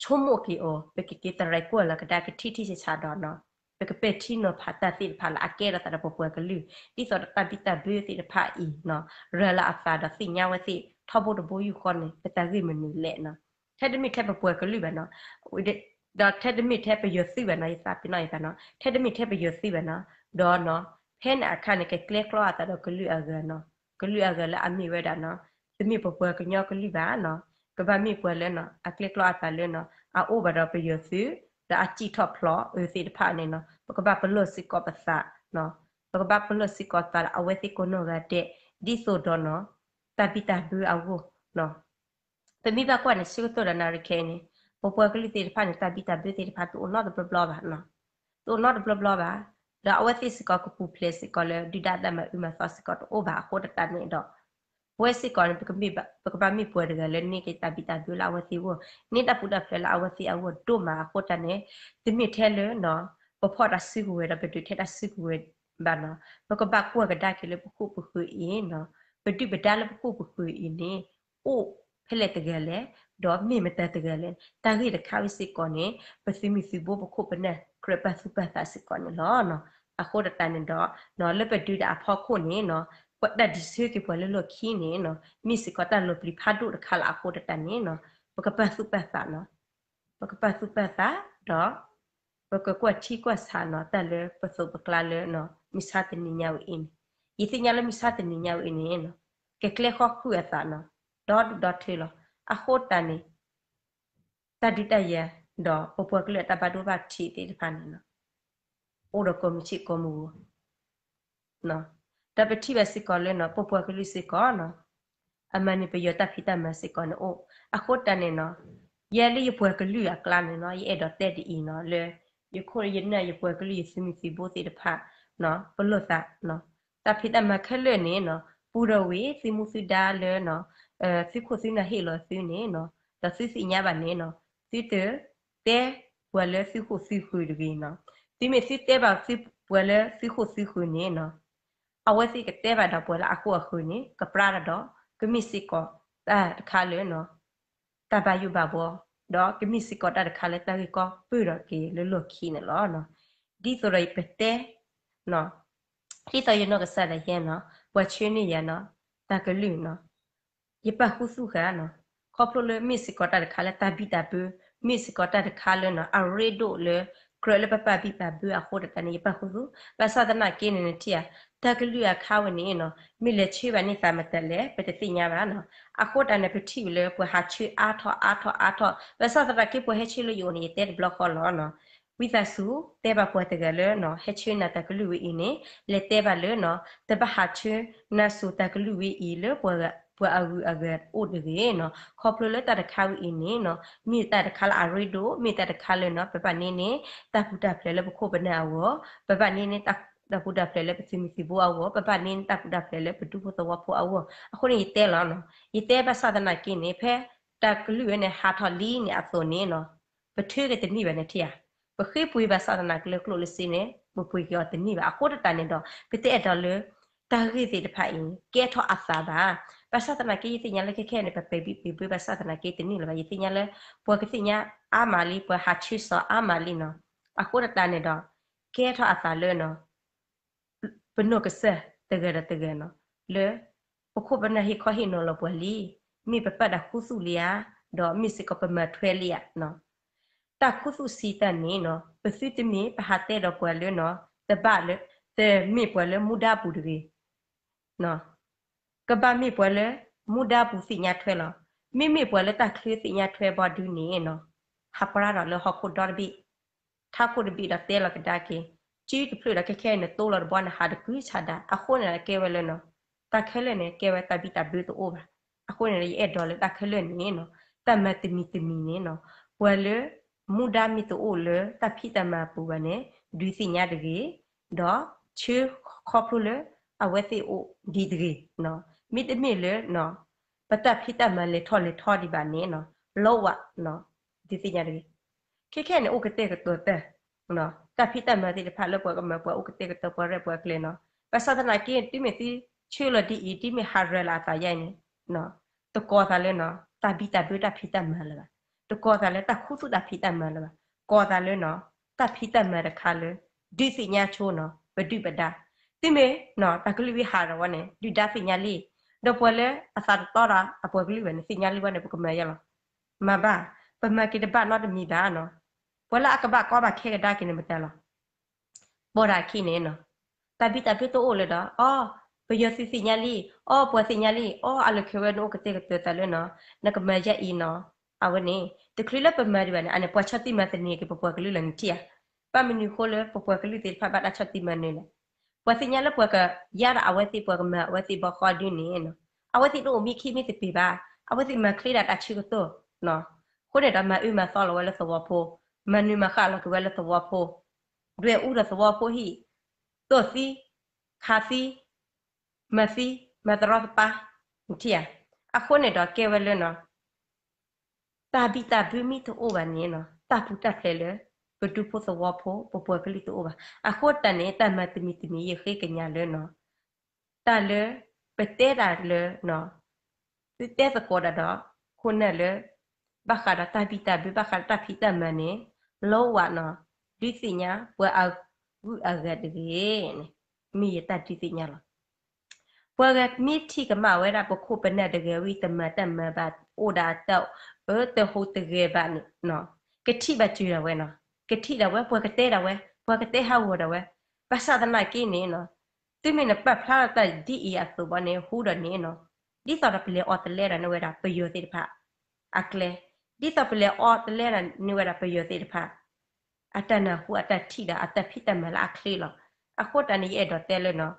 ဆိကမိၣ်က့ၤအီၤ ပကက့ၤတရံးကွၢ်လီၤကဒါက့ၤထံထံဆးဆးဒီးနီၤ, ပကပဲာ်ထံနီၤဖးတၢ်သ့ၣ်တဖၣ်လၢအကဲထီၣ်သးဒီးပပှၤကလုာ်, ဒ်သိးဒီးတၢ်ဘံၣ်တၢ်ဘၢသ့ၣ်တဖၣ်အံၤနီၤ, ရၤလီၤအသးဒီးသ့ၣ်ညါဝဲသ့ၣ် ထီဘိတဘိယူၢ်ဃီန့ၣ် ပတၢ်ဂ့ၢ်မနုၤလဲၣ်နီၤ, ထဲတမ့ၢ်ထဲပပှၤကလုာ်ဘၣ်နီၤ, ဒီးထဲတမ့ၢ်ထဲပယီၤသုးဘၣ်နီၤ, ယသးပ့ၤနီၣ်ယသးနီၤ, ထဲတမ့ၢ်ထဲပယီၤသုးဘၣ်နီၤ, ဒီးနီၤ, ဖဲန့ၣ်အခါန့ၣ် ကကျဲကျီအသးဒီးကလုာ်အဂၤနီၤ, ကလုာ်အဂၤလၢအမ့ၢ်ဝဲဒၣ်နီၤ, တမ့ၢ်ပပှၤကညီကလုာ်ဘၣ်နီၤ, ကဘၣ်မ့ၢ်ပှၤလၢနီၤ, အကျဲကျီအသးလၢနီၤ, အအိၣ်ဘၣ်ဒီးပယီၤသုး, ဒီးအစံၣ်ထီၣ်ဖျိးအၢသ့ၣ်တဖၣ်န့ၣ်နီၤ, ပကဘၣ်ပလီၢ်စ့ၢ်ကီးပသး, ပကဘၣ်ပလီၢ်စ့ၢ်ကီးသးဒီးအဝဲသ့ၣ်ကိးနီၢ်ဂၤဒဲး, ဒ်သိးဒီးနီၤ, တၢ်ဘံၣ်တၢ်ဘၢအဂီၢ်, ပမ့ၢ်ဘၣ်ကွၢ်န့ၣ် ဆၢကတီၢ်ဒီးနၣ်ရံၣ်ခဲအံၤန့ၣ်, ပပှၤကလုာ်သ့ၣ်တဖၣ်န့ၣ် တၢ်ဘံၣ်တၢ်ဘၢသ့ၣ်တဖၣ်တအိၣ်နီတဘျီဘျီဘၣ်, တအိၣ်နီတဘျီဘျီဘၣ်. ဒီးအဝဲသ့ၣ်စ့ၢ်ကီးကပူၤဖျဲးစ့ၢ်ကီးလၢ ဒုၣ်ဒါတၢ်မၤအုမၤသီစ့ၢ်ကီးတအိၣ်ဘၣ်အဃိသတးန့ၣ်ဒီး ပဝဲစ့ၢ်ကီးန့ၣ် ပကဘၣ်မ့ၢ်ပှၤတဂၤလၢန့ၢ်က့ၤတၢ်ဘံၣ်တၢ်ဘၢလၢအဝဲသ့ၣ်အဂီၢ်, န့ၢ်တၢ်ပူၤတၢ်ဖျဲးလၢအဝဲသ့ၣ်အဂီၢ်ဒိၣ်မးအဃိသတးန့ၣ်, တမ့ၢ်ထဲလၢ ပဖီၣ်တၢ်စုကဝဲၤဒီးပဒုးထဲတၢ်စုကဝဲၤဘၣ်နီၤ, ပကဘၣ်ကွၢ်ကဒါက့ၤလၢပခိၣ်ပဃၢၤအံၤနီၤ, ပဒုၣ်ပဒါလၢပခိၣ်ပဃၢၤအံၤန့ၣ် အိၣ်ဖဲလဲၣ်တဂၤလဲၣ်, ဒီးမ့ၢ်မတၤတဂၤလဲၣ်, တၢ်ဂ့ၢ်တခါဝဲစ့ၢ်ကီးန့ၣ် ပသုးမုၢ်သုးဘိပခိၣ်ပနၢ်ကြၢးပာ်သူၣ်ပာ်သးစ့ၢ်ကီးန့ၣ်လီၤ. အဃိသတးန့ၣ်ဒီး လၢပဒုးတၢ်အဖီခိၣ်န့ၣ်နီၤ, တၢ်ဒုးဆၢက့ၤပှၤလၢလီၢ်ခံန့ၣ်နီၤ, မ့ၢ်စ့ၢ်ကီးတၢ်လီၤပျံၤဖးဒိၣ်တခါလၢအဃိသတးန့ၣ်နီၤ, ပကပာ်သူၣ်ပာ်သးနီၤ, ပကပာ်သူၣ်ပာ်သးဒီး ပကကွၢ်ထံကွၢ်ဆးနီၤ တၢ်လၢပသိးပကျါလၢ မုၢ်ဆါတနံၤညါဝဲအံၤန့ၣ်, ယသ့ၣ်ညါလၢမုၢ်ဆါတနံၤညါဝဲအံၤန့ၣ်နီၤ, ကကျဲဃီဃုာ်အသးနီၤ, ဒီဒူၣ်ဒီထၢလီၤ. အဃိသတးန့ၣ် တၢ်ဒုးတၢ်ယၤ ဒီးပပှၤကလုာ်အတၢ်ဘၣ်ဒိဘၣ်ထံးသ့ၣ်တဖၣ်န့ၣ်နီၤ, အိၣ်ဒီးကိးမုၢ်ဆ့ၣ်ကိးမုၢ်ဂီၤ ဒီးပထံၣ်ဘၣ်စ့ၢ်ကီးလၢနီၤ ပပှၤကလုာ်စ့ၢ်ကီးနီၤ, အမၤန့ၢ်ပယီၤတၢ်ဖံးတၢ်မၤစ့ၢ်ကီးန့ၣ်အိၣ်. အဃိတၢ်န့ၣ်နီၤ, ယဲလၢယပှၤကလုာ်အကျါန့ၣ်နီၤ ယအဲၣ်ဒိးတဲဒ်အံၤနီၤ လၢ ယခိၣ်ယနၢ်ယပှၤကလုာ်ယသုးမုၢ်သံၣ်ဘိသ့ၣ်တဖၣ် ပလီၢ်သး တၢ်ဖံးတၢ်မၤခဲလၢာ်န့ၣ်နီၤ ပူၤဒီးဝံၤ သုးမူသုးဒါလၢ သုးခိၣ်သုးနၢ်ဟ့ၣ်လီၤသုန့ၣ်နီၤ ဒီးသုသ့ၣ်ညါဘၣ်န့ၣ်နီၤ သုတတဲပှၤလၢသုးခိၣ်သုးဃၢၤတဂ့ၤနီၤ. သုမ့ၢ်သုတဲဘၣ်ပှၤလၢသုးခိၣ်သုးဃၢၤန့ၣ်နီၤ အဝဲသ့ၣ်ကတဲဘၣ်ဒီးပှၤလၢအခိၣ်အဃၢၤန့ၣ် ကပြါတၢ်ဒီး ကမ့ၢ်စ့ၢ်ကီးတၢ်တခါလၢ တၢ်ဘၣ်ယိၣ်ဘၣ်ဘှီ ဒီးကမ့ၢ်စ့ၢ်ကီးတၢ်တခါလၢတၢ်ဂ့ၢ်ကီပၢၢ်ထီၣ်က့ၤလၢလီၢ်ခံန့ၣ်လီၤ. ဒ်သိးဒီးယပတဲ ဒ်သိးယနီၢ်ကစၢ်ဒၣ်ယဲနီၤ ပှၤဆှၢန့ၢ်ယၤနီၤ တၢ်ကလုၢ်နီၤ ယပာ်ခူသူၣ်ဃာ်နီၤ ခီဖျိလၢမ့ၢ်စ့ၢ်ကီးတၢ်တခါလၢတၢ်ဘံၣ်တၢ်ဘၢ မ့ၢ်စ့ၢ်ကီးတၢ်တခါလၢနီၤ အရ့ဒိၣ်လၢ ကြၢးလၢပပာ်ဘံၣ်ပာ်ဘၢအဃိသတးန့ၣ် ယပာ်ခူသူၣ် ဘၣ်ဆၣ်သနာ်က့န့ၣ် နထံၣ်ဧါ တၢ်ကလုၢ်အခါဝဲန့ၣ်နီၤ မ့ၢ်လဲၤဆှၢဘၣ်န့ၢ်သးမတၤလဲၣ် ပတသ့ၣ်ညါဘၣ်နီၤ အဃိတၢ်န့ၣ် ပထံၣ်ဝဲလၢပှၤဟးဆှၢအါထီၣ်အါထီၣ်အါထီၣ် ဘၣ်ဆၣ်သနာ်က့ပှၤဟဲဆှၢလၢယအိၣ်န့ၣ် ယတဲတဘျီဃီလီၤနီၤ ဝံသးစူၤ တဲဘၣ်ပှၤတဂၤလၢနီၤ ဟဲဆှၢနၤတၢ်ကလုၢ်ဝဲအံၤန့ၣ် လဲၤတဲဘၣ်လၢနီၤ တဘၣ်ဟးဆှၢနၤစိၤတၢ်ကလုၢ်ဝဲအံၤလၢ ပှၤအဂုၤအဂၤအိၣ်တဂ့ၤနီၤ ခီဖျိလၢတၢ်တခါဝဲအံၤန့ၣ်နီၤ မ့ၢ်တၢ်တခါလၢအရ့ဒိၣ် မ့ၢ်တၢ်တခါလၢနီၤ ပဘၣ်န့ၢ်န့ၢ် တၢ်ပူၤတၢ်ဖျဲးလၢပခိၣ်ပနၢ်အဂီၢ် ပဘၣ်န့ၢ်န့ၢ် တၢ်ပူၤတၢ်ဖျဲးလၢပသုးမုၢ်သံၣ်ဘိအဂီၢ် ပဘၣ်န့ၢ်န့ၢ်တၢ်ပူၤတၢ်ဖျဲးလၢပဒူဖိသဝီဖိအဂီၢ် အဃိန့ၣ်ယတဲလီၤနီၤ ယတဲဘၣ်ဆၣ်သနာ်က့န့ၣ် ဖဲတၢ်ကလုၢ်ဝဲန့ၣ် ဟးထီၣ်လံန့ၣ်အသိးန့ၣ်နီၤ ပထၢက့ၤတန့ၢ်ဘၣ်န့ၣ်ထံၣ်ဧါ ပဃ့ပှ့ၤဘၣ်ဆၣ်သနာ်က့လၢကျိၣ်လၢစ့န့ၣ် ပပှ့ၤက့ၤအီၤတန့ၢ်ဘၣ် အဃိသတးန့ၣ်ဒီး ပတအဲၣ်ဒိးလၢ တၢ်ဂ့ၢ်သ့ၣ်တဖၣ်အံၤ ကဲထီၣ်အသးဘၣ် ဘၣ်ဆၣ်သနာ်က့ ယသ့ၣ်ညါလၢခဲခဲန့ၣ် ပပဲာ်ဘံၣ်ပဲာ်ဘၢဘၣ်ဆၣ်သနာ်က့တန့ၢ်လၢၤဘၣ် ယသ့ၣ်ညါလၢ ပှၤကသ့ၣ်ညါအါမးလံ ပှၤဟးဆှၢစီၤအါမးလံနီၤ အဃိသတးန့ၣ်ဒီး ကဲထီၣ်အသးလၢနီၤ ပနီၢ်ကစၢ်တဂၤဒီးတဂၤနီၤ လၢ ပခိၣ်ပနၢ်ဟ့ၣ်ခီဟ့ၣ်နီၤလီၤပှၤလံ မ့ၢ်ပပာ်တၢ်ခူသူၣ်လံဧါ ဒီးမ့ၢ်စ့ၢ်ကီးပမၤထွဲလံဧါနီၤ တၢ်ခူသူၣ်စံးတၢ်န့ၣ်နီၤ ပသုတမ့ၢ်ပဟးတဲဒီးပှၤလၢနီၤ တဘၣ်လၢ တမ့ၢ်ပှၤလၢမူဒါပူၤတဂ့ၤ ကဘၣ်မ့ၢ်ပှၤလၢ မူဒါပူၤသ့ၣ်ညါထွဲလီၤ. မ့မ့ၢ်ပှၤလၢတၢ်ချုးသ့ၣ်ညါထွဲဘီဒုန့ၣ်နီၤ ဟးပြါဒီးလၢဟီၣ်ခိၣ်ဒီတဘ့ၣ် ထးခိၣ်တဘ့ၣ်ဒီးတဲလီၤကဒါက့ၤ စုတဖျၢၣ်ဒီးခဲခဲအံၤနတိလီၤတဘီနဟးတကုဆးဒး အဃိန့ၣ်ကဲဝဲလၢနီၤ တၢ်ခဲလၢာ်န့ၣ် ကဲဝဲတၢ်ဘံၣ်တၢ်ဘၢတအိၣ်ဘၣ်. အဃိန့ၣ်ဒီး ယအဲၣ်ဒိးလၢတၢ်ခဲလၢာ်န့ၣ်နီၤ တၢ်မၤတမံၤတမံၤန့ၣ်နီၤ ပှၤလၢ မူဒါမ့ၢ်တအိၣ်လၢတၢ်ဖံးတၢ်မၤအပူၤဘၣ်န့ၣ် ဒုးသ့ၣ်ညါတဂ့ၤ ဒီးဆၢခီဖျိလၢအဝဲသ့ၣ်အိၣ်ဒံးတဂ့ၤ. မ့တမ့ၢ်လၢ ပတၢ်ဖံးတၢ်မၤလဲၤထီၣ်လဲၤထီဒံးဘၣ်န့ၣ်နီၤ လီဝး ဒုးသ့ၣ်ညါတဂ့ၤ. ခဲခဲန့ၣ် အိၣ်ကတဲာ်ကတီၤတၢ် တၢ်ဖံးတၢ်မၤသ့ၣ်တဖၣ်လၢပှၤကမၤပှၤအိၣ်ကတဲာ်ကတီၤပှၤရဲၣ်ပှၤကျဲၤနီၤ ဘၣ်ဆၣ်သနာ်က့ တုၤမ့ၢ်သုဆၢလီၤဒ်အံၤ တုၤမ့ၢ်ဟးရၤလီၤအသးယါအံၤန့ၣ် တကိးသးလၢနီၤ တၢ်ဘံၣ်တၢ်ဘၢတၢ်ဖံးတၢ်မၤလၢၤဘၣ်. တကိးသးလၢတၢ်ခူသူၣ်တၢ်ဖံးတၢ်မၤလၢၤဘၣ်. ကိးသးလၢနီၤ တၢ်ဖံးတၢ်မၤတခါလၢ ဒုးသ့ၣ်ညါဆိနီၤ ပဒုၣ်ပဒါ တုၤမ့ၢ်နီၤ တၢ်ကလုၢ်ဝံဟးဒီးဝဲန့ၣ် ဒုၣ်ဒါသ့ၣ်ညါလံ ဒီးပှၤလၢအသးတတီဒီးအပှၤကလုာ်ဘၣ်န့ၣ် သ့ၣ်ညါလံဝဲန့ၣ် ပကမၤယါလီၤ. မၤဘၣ် ပမၤက့ၤတဘၣ်နီတမံၤဘၣ်နီၤ ပှၤလၢအကဘၣ်ကီဘၣ်ခဲကဒါက့ၤန့ၣ်မတၤလီၤ. ဘီဒၣ်ခံန့ၣ်နီၤ တၢ်ဘံၣ်တၢ်ဘၢတအိၣ်လၢၤဒီး အီ ပယီၤသုးသ့ၣ်ညါလံ အီ ပှၤသ့ၣ်ညါလံ အီ အလၢခဲဝဲနအိၣ်ကတဲာ်ကတီၤသးလၢနီၤ နကမၤယါအံၤနီၤ အဝဲန့ၣ် တချုးလၢပမၤဒံးဘၣ်န့ၣ် အန့ၣ်ပှၤဆီၣ်တံၢ်မၤသန့ၤက့ၤပပှၤကလုာ်လီၤန့ၣ်ထံၣ်ဧါ. ဘၣ်မနုၤအဃိလၢ ပပှၤကလုာ်သ့ၣ်တဖၣ်ဘၣ်တၢ်ဆီၣ်တံၢ်မၤနၢၤလဲၣ်. ပှၤသ့ၣ်ညါလၢပှၤကယါဒီးအဝဲသ့ၣ် ပှၤကမၤအဝဲသ့ၣ်ဘီဃီဒုန့ၣ်နီၤ အဝဲသ့ၣ်တအိၣ်မံခံမံသပ့ၤဘၣ် အဝဲသ့ၣ်မၤချ့ဒၣ်တၢ်ဆၢကတီၢ်နီၤ အဃိန့ၣ်ဒီးမၤအုၣ်မၤသီလီၤဝဲလၢသဝီဖိ, မၤနုၤမၤဃၣ်လီၤက့ၤဝဲလၢသဝီဖိ, ဒွဲၣ်အူဒီးသဝီဖိဟံၣ်, သိၣ်သံ, ခးသံ, မၤသံ, မၤတရီတပါ, နထံၣ်ဧါ. အဃိန့ၣ်ဒီးကဲဝဲလၢနီၤ တၢ်ဘံၣ်တၢ်ဘုမ့ၢ်တအိၣ်ဘၣ်န့ၣ်နီၤ တၢ်ပူၤတၢ်ဖျဲးလၢ ပဒူဖိသဝီဖိ ပပှၤကလုာ်တအိၣ်ဘၣ်. အဃိတၢ်န့ၣ် တၢ်မၤတမံၤတမံၤယဃ့ကညးလၢနီၤ တၢ်လၢ ပတဲတၢ်လၢနီၤ သုတဲသကိးတၢ်ဒီး ခိၣ်နၢ်လၢ ဘၣ်ဃးဒီးတၢ်ဘံၣ်တၢ်ဘု ဘၣ်ဃးဒီးတၢ်ဖံးတၢ်မၤန့ၣ် လီဝးနီၤ ဒုးသ့ၣ်ညါ ပှၤအဂုၤအဂၤတဂ့ၤန့ၣ် မ့ၢ်ယတၢ်ဒုးသ့ၣ်ညါလီၤ. ပှၤဂၤမ့ၢ်ထံၣ်ကမၣ်ဝဲဒၣ် ပခိၣ်ပနၢ်တဂၤဝံၤ တမၤတၢ်မၤဘၣ် အိၣ်ဒၣ်တၢ်အၢတဟူးတဂဲၤဘၣ်န့ၣ်နီၤ ကထံၣ်ဘၣ်စၢၤဒၣ်ဝဲနီၤ ကထံၣ်ဒၣ်ဝဲ ပှၤကတဲဒၣ်ဝဲ ပှၤကတဲဟးဂီၤဒၣ်ဝဲ ဘၣ်ဆၣ်သနာ်က့န့ၣ်နီၤ သုမ့ၢ်နပာ်ဖျါထီၣ်တၢ်ဒ်အံၤအသိးဘၣ်န့ၣ် ဟူဒီးန့ၣ်နီၤ ဒ်သိးဒီးပလဲၤအီၣ်တလဲဒီးန့ၢ်ဝဲဒၣ်ပယီၤသ့ၣ်တဖၣ် အကျဲ, ဒ်သိးပလဲၤအီၣ်တလဲဒီးန့ၢ်ဝဲဒၣ်ပယီၤသ့ၣ်တဖၣ် အတၢ်နၢ်ဟူအတၢ်ထံၣ်ဒီးအတၢ်ဖံးတၢ်မၤလၢအချ့လီၤ. အဃိတၢ်န့ၣ်ယအဲၣ်ဒိးတဲလၢနီၤ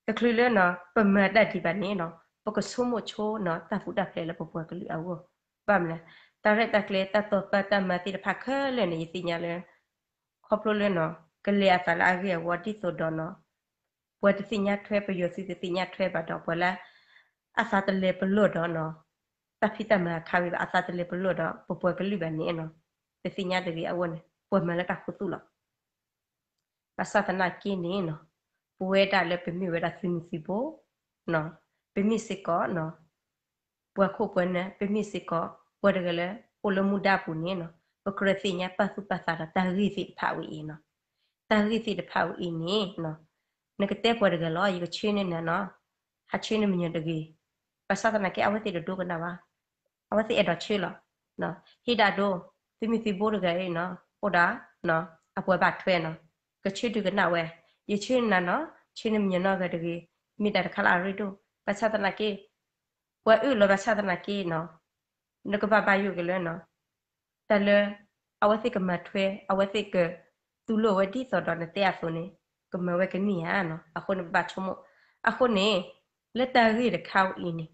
တချုးလၢနီၤ ပမၤတၢ်ဒံးဘၣ်န့ၣ်နီၤ ပကဆိကမိၣ်ဆိနီၤ တၢ်ပူၤတၢ်ဖျဲးလၢပပှၤကလုာ်အဂီၢ် ဘၣ်မနုၤလဲၣ် တၢ်ရဲၣ်တၢ်ကျဲၤ တၢ်တိာ်ပာ်တၢ်မၤသ့ၣ်တဖၣ်ခဲလၢာ်န့ၣ် ယသ့ၣ်ညါလၢ ခီဖျိလၢနီၤ ကလဲၤအသးလၢအဂ့ၢ်အဝီဒ်သိးဒီးနီၤ ပှၤတသ့ၣ်ညါထွဲ ပယီၤသုးတသ့ၣ်ညါထွဲဘၣ်ဒီး ပှၤလၢ အသးတလဲၤပလီၢ်ဒီးနီၤ တၢ်ဖံးတၢ်မၤအခါဝံၤဘၣ် အသးတလဲၤပလီၢ်ဒီး ပပှၤကလုာ်ဘၣ်န့ၣ်နီၤ တသ့ၣ်ညါတဂ့ၤအဂီၢ်န့ၣ် ပှၤမၤလၢတၢ်ခူသူၣ်လီၤ. ဘၣ်ဆၣ်သနာ်က့န့ၣ်နီၤ ပဝဲဒၣ်လၢပမ့ၢ်ဝဲဒၣ်သုးမုၢ်သံၣ်ဘိ ပမ့ၢ်စ့ၢ်ကီးနီၤ ပှၤခိၣ်ပှၤနၢ် ပမ့ၢ်စ့ၢ်ကီး ပှၤတဂၤလၢ အိၣ်လၢမူဒါပူၤန့ၣ်နီၤ ပကြၢးသ့ၣ်ညါပာ်သူၣ်ပာ်သးဒီးတၢ်ဂ့ၢ်သ့ၣ်တဖၣ်ဝဲအံၤနီၤ တၢ်ဂ့ၢ်သ့ၣ်တဖၣ်ဝဲအံၤန့ၣ်နီၤ နကတဲပှၤတဂၤလီၤ ယကဆှၢန့ၢ်နၤနီၤ ဟးဆှၢန့ၢ်မညီတဂ့ၤ ဘၣ်ဆၣ်သနာ်က့ အဝဲသ့ၣ်တဒိကနၣ်ဘၣ် အဝဲသ့ၣ်အဲၣ်ဒိးဆှၢလီၤ ဟ့ၣ်ဒၣ်ဒိ သုးမုၢ်သံၣ်ဘိတဂၤအံၤနီၤ အိၣ်ဒီး အပှၤဘၣ်ထွဲနီၤ ကဆှၢဒုးကနၣ်ဝဲ ယဆှၢန့ၢ်နၤနီၤ ဆှၢန့ၢ်မညီနီတဂၤတဂ့ၤ မ့ၢ်တၢ်တခါလၢအရ့ဒိၣ် ဘၣ်ဆၣ်သနာ်က့ ပှၤအၢၣ်လီၤဘၣ်ဆၣ်သနာ်က့နီၤ နကဘၣ်ဘၣ်ယိၣ်က့ၤလၢနီၤ တၢ်လၢ အဝဲသ့ၣ်ကမၤထွဲ အဝဲသ့ၣ်ကတူၢ်လိာ်ဝဲဒ်သိးဒီးနတဲအသိးန့ၣ် ကမၤဝဲကန့ၢ်ဧါနီၤ အဃိန့ၣ်ပဘၣ်ဆိကမိၣ် အဃိန့ၣ် လၢတၢ်ဂ့ၢ်တခါဝဲအံၤန့ၣ်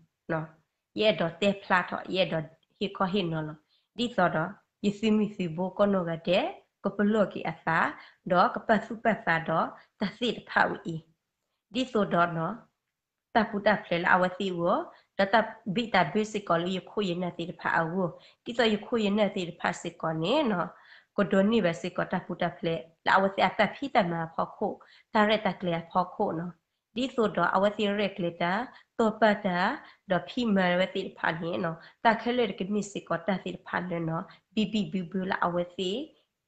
ယအဲၣ်ဒိးတဲဖျါထီၣ် ယအဲၣ်ဒိးဟ့ၣ်ခီဟ့ၣ်နီၤလီၤ ဒ်သိးဒီး ယသုးမုၢ်သံၣ်ဘိကိးနီၢ်ဂၤဒဲး ကပလီၢ်က့ၤအသး ဒီးကပာ်သူၣ်ပာ်သးဒီးတၢ်သ့ၣ်တဖၣ်ဝဲအံၤ ဒ်သိးဒီးနီၤ တၢ်ပူၤတၢ်ဖျဲးလၢအဝဲသ့ၣ်အဂီၢ် ဒီးတၢ်ဘံၣ်တၢ်ဘၢစ့ၢ်ကီးလၢယခိၣ်ယနၢ်သ့ၣ်တဖၣ်အဂီၢ် ဒ်သိးယခိၣ်ယနၢ်သ့ၣ်တဖၣ်စ့ၢ်ကီးန့ၣ်နီၤ ကဒိးန့ၢ်ဘၣ်စ့ၢ်ကီးတၢ်ပူၤတၢ်ဖျဲး လၢအဝဲသ့ၣ်အတၢ်ဖံးတၢ်မၤအဖီခိၣ် တၢ်ရဲၣ်တၢ်ကျဲၤအဖီခိၣ်နီၤ ဒ်သိးဒီးအဝဲသ့ၣ်ရဲၣ်ကျဲၤတၢ် တိာ်ပာ်တၢ် ဒီးဖံးမၤဝဲသ့ၣ်တဖၣ်န့ၣ်နီၤ တၢ်ခဲလၢာ်တကမ့ၢ်စ့ၢ်ကီးတၢ်သ့ၣ်တဖၣ်လၢနီၤ ဘံၣ်ဘံၣ်ဘုဘုလၢအဝဲသ့ၣ်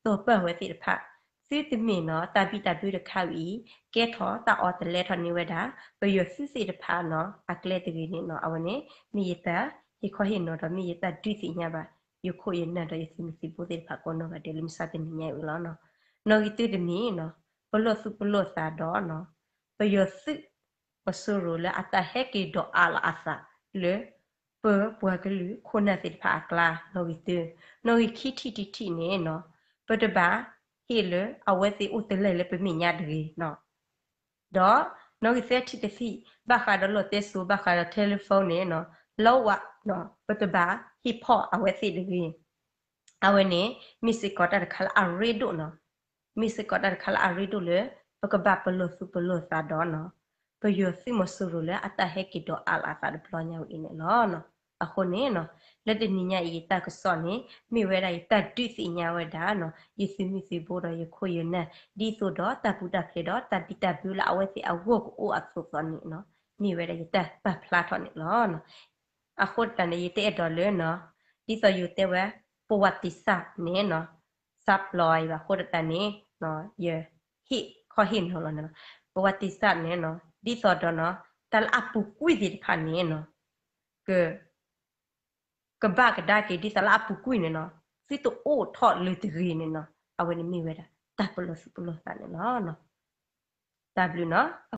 တိာ်ပာ်ဝဲသ့ၣ်တဖၣ် သုတမ့ၢ်နီၤ တၢ်ဘံၣ်တၢ်ဘၢတခါဝဲအံၤ ကဲထီၣ်တၢ်အီၣ်တလဲထီၣ်န့ၢ်ဝဲဒၣ် ပယီၤသုးသ့ၣ်တဖၣ်နီၤ အကျဲတဂ့ၤန့ၣ်နီၤ အဝဲန့ၣ် မ့ၢ်ယတၢ်ဟ့ၣ်ခီဟ့ၣ်နီၤဒီး မ့ၢ်ယတၢ်ဒုးသ့ၣ်ညါဘၣ် ယခိၣ်ယနၢ်ဒီးယသုးမုၢ်သံၣ်ဘိသ့ၣ်တဖၣ်ကိးနီၢ်ဂၤဒဲးလၢမုၢ်ဆါတနံၤညါအံၤဝဲလီၤနီၤ နီၣ်ဂံၢ်တၢတမံၤနီၤ ပလီၢ်သူၣ်ပလီၢ်သးဒီးနီၤ ပယီၤသုး မီၤစိရိၤလၢအတၢ်ဟဲက့ၤဒိးအါလီၤအသးလၢ ပပှၤကလုာ်ခိၣ်နၢ်သ့ၣ်တဖၣ်အကျါ နီၣ်ဂံၢ်တၢ နီၣ်ဂံၢ်ခံထံၣ်တထံၣ်န့ၣ်နီၤ ပတဘၣ်ဟ့ၣ်လၢအဝဲသ့ၣ်အိၣ်တလဲၣ်လၢပမဲာ်ညါတဂ့ၤနီၤ ဒီးနီၣ်ဂံၢ်သၢထံၣ်တထံၣ် ဘၣ်ဃးဒီးလီၢ်တဲစိၤ ဘၣ်ဃးဒီး telephone န့ၣ်နီၤ လီဝးနီၤ ပတဘၣ်ဟ့ၣ်ဖီၣ်အဝဲသ့ၣ်တဂ့ၤ အဝဲန့ၣ် မ့ၢ်စ့ၢ်ကီးတၢ်တခါလၢအရ့ဒိၣ်နီၤ မ့ၢ်စ့ၢ်ကီးတၢ်တခါလၢအရ့ဒိၣ်လၢ ပကဘၣ်ပလီၢ်သူၣ်ပလီၢ်သးဒီးနီၤ ပယီၤသုးမီၤစိရိၤလၢအတၢ်ဟဲက့ၤဒိးအါလီၤအသးတဘျီညါဝဲအံၤန့ၣ်လီၤ. အဃိန့ၣ်နီၤ လၢတနံၤညါအံၤ ယတၢ်ကစီၣ်န့ၣ် မ့ၢ်ဝဲဒၣ်ယတၢ်ဒုးသ့ၣ်ညါဝဲဒၣ်နီၤ ယသုးမုၢ်သံၣ်ဘိဒီးယခိၣ်ယနၢ် ဒ်သိးဒီးတၢ်ပူၤတၢ်ဖျဲးဒီးတၢ်ဘံၣ်တၢ်ဘၢလၢအဝဲသ့ၣ်အဂီၢ်ကအိၣ်အသိးသိးန့ၣ်နီၤ မ့ၢ်ဝဲဒၣ်ယတၢ်ပာ်ဖျါထီၣ်န့ၣ်လီၤ. အဃိတၢ်န့ၣ် ယတအဲၣ်ဒိးလၢနီၤ ဒ်သိးယတဲဝဲ ပဝးတံစၢ်န့ၣ်နီၤ စၢ်ပျီအံၤဘၣ်အဃိတၢ်န့ၣ် ယဟ့ၣ်ခီဟ့ၣ်နီၤလီၤန့ၣ်လီၤ. ပဝးတံစၢ်န့ၣ်နီၤ ဒ်သိးဒီးနီၤ တၢ်လၢအပူၤကွံာ်သ့ၣ်တဖၣ်န့ၣ်နီၤ က ကဘၣ်ကဒါက့ၤ ဒ်သိးလၢအပူၤကွံာ်န့ၣ်နီၤ သုတအိၣ်ထီၣ်လၢၤတဂ့ၤန့ၣ်နီၤ အဝဲန့ၣ်မ့ၢ်ဝဲဒၣ် တၢ်ပလီၢ်သူၣ်ပလီၢ်သးန့ၣ်လီၤ. တၢ်ဘျုးနီၤ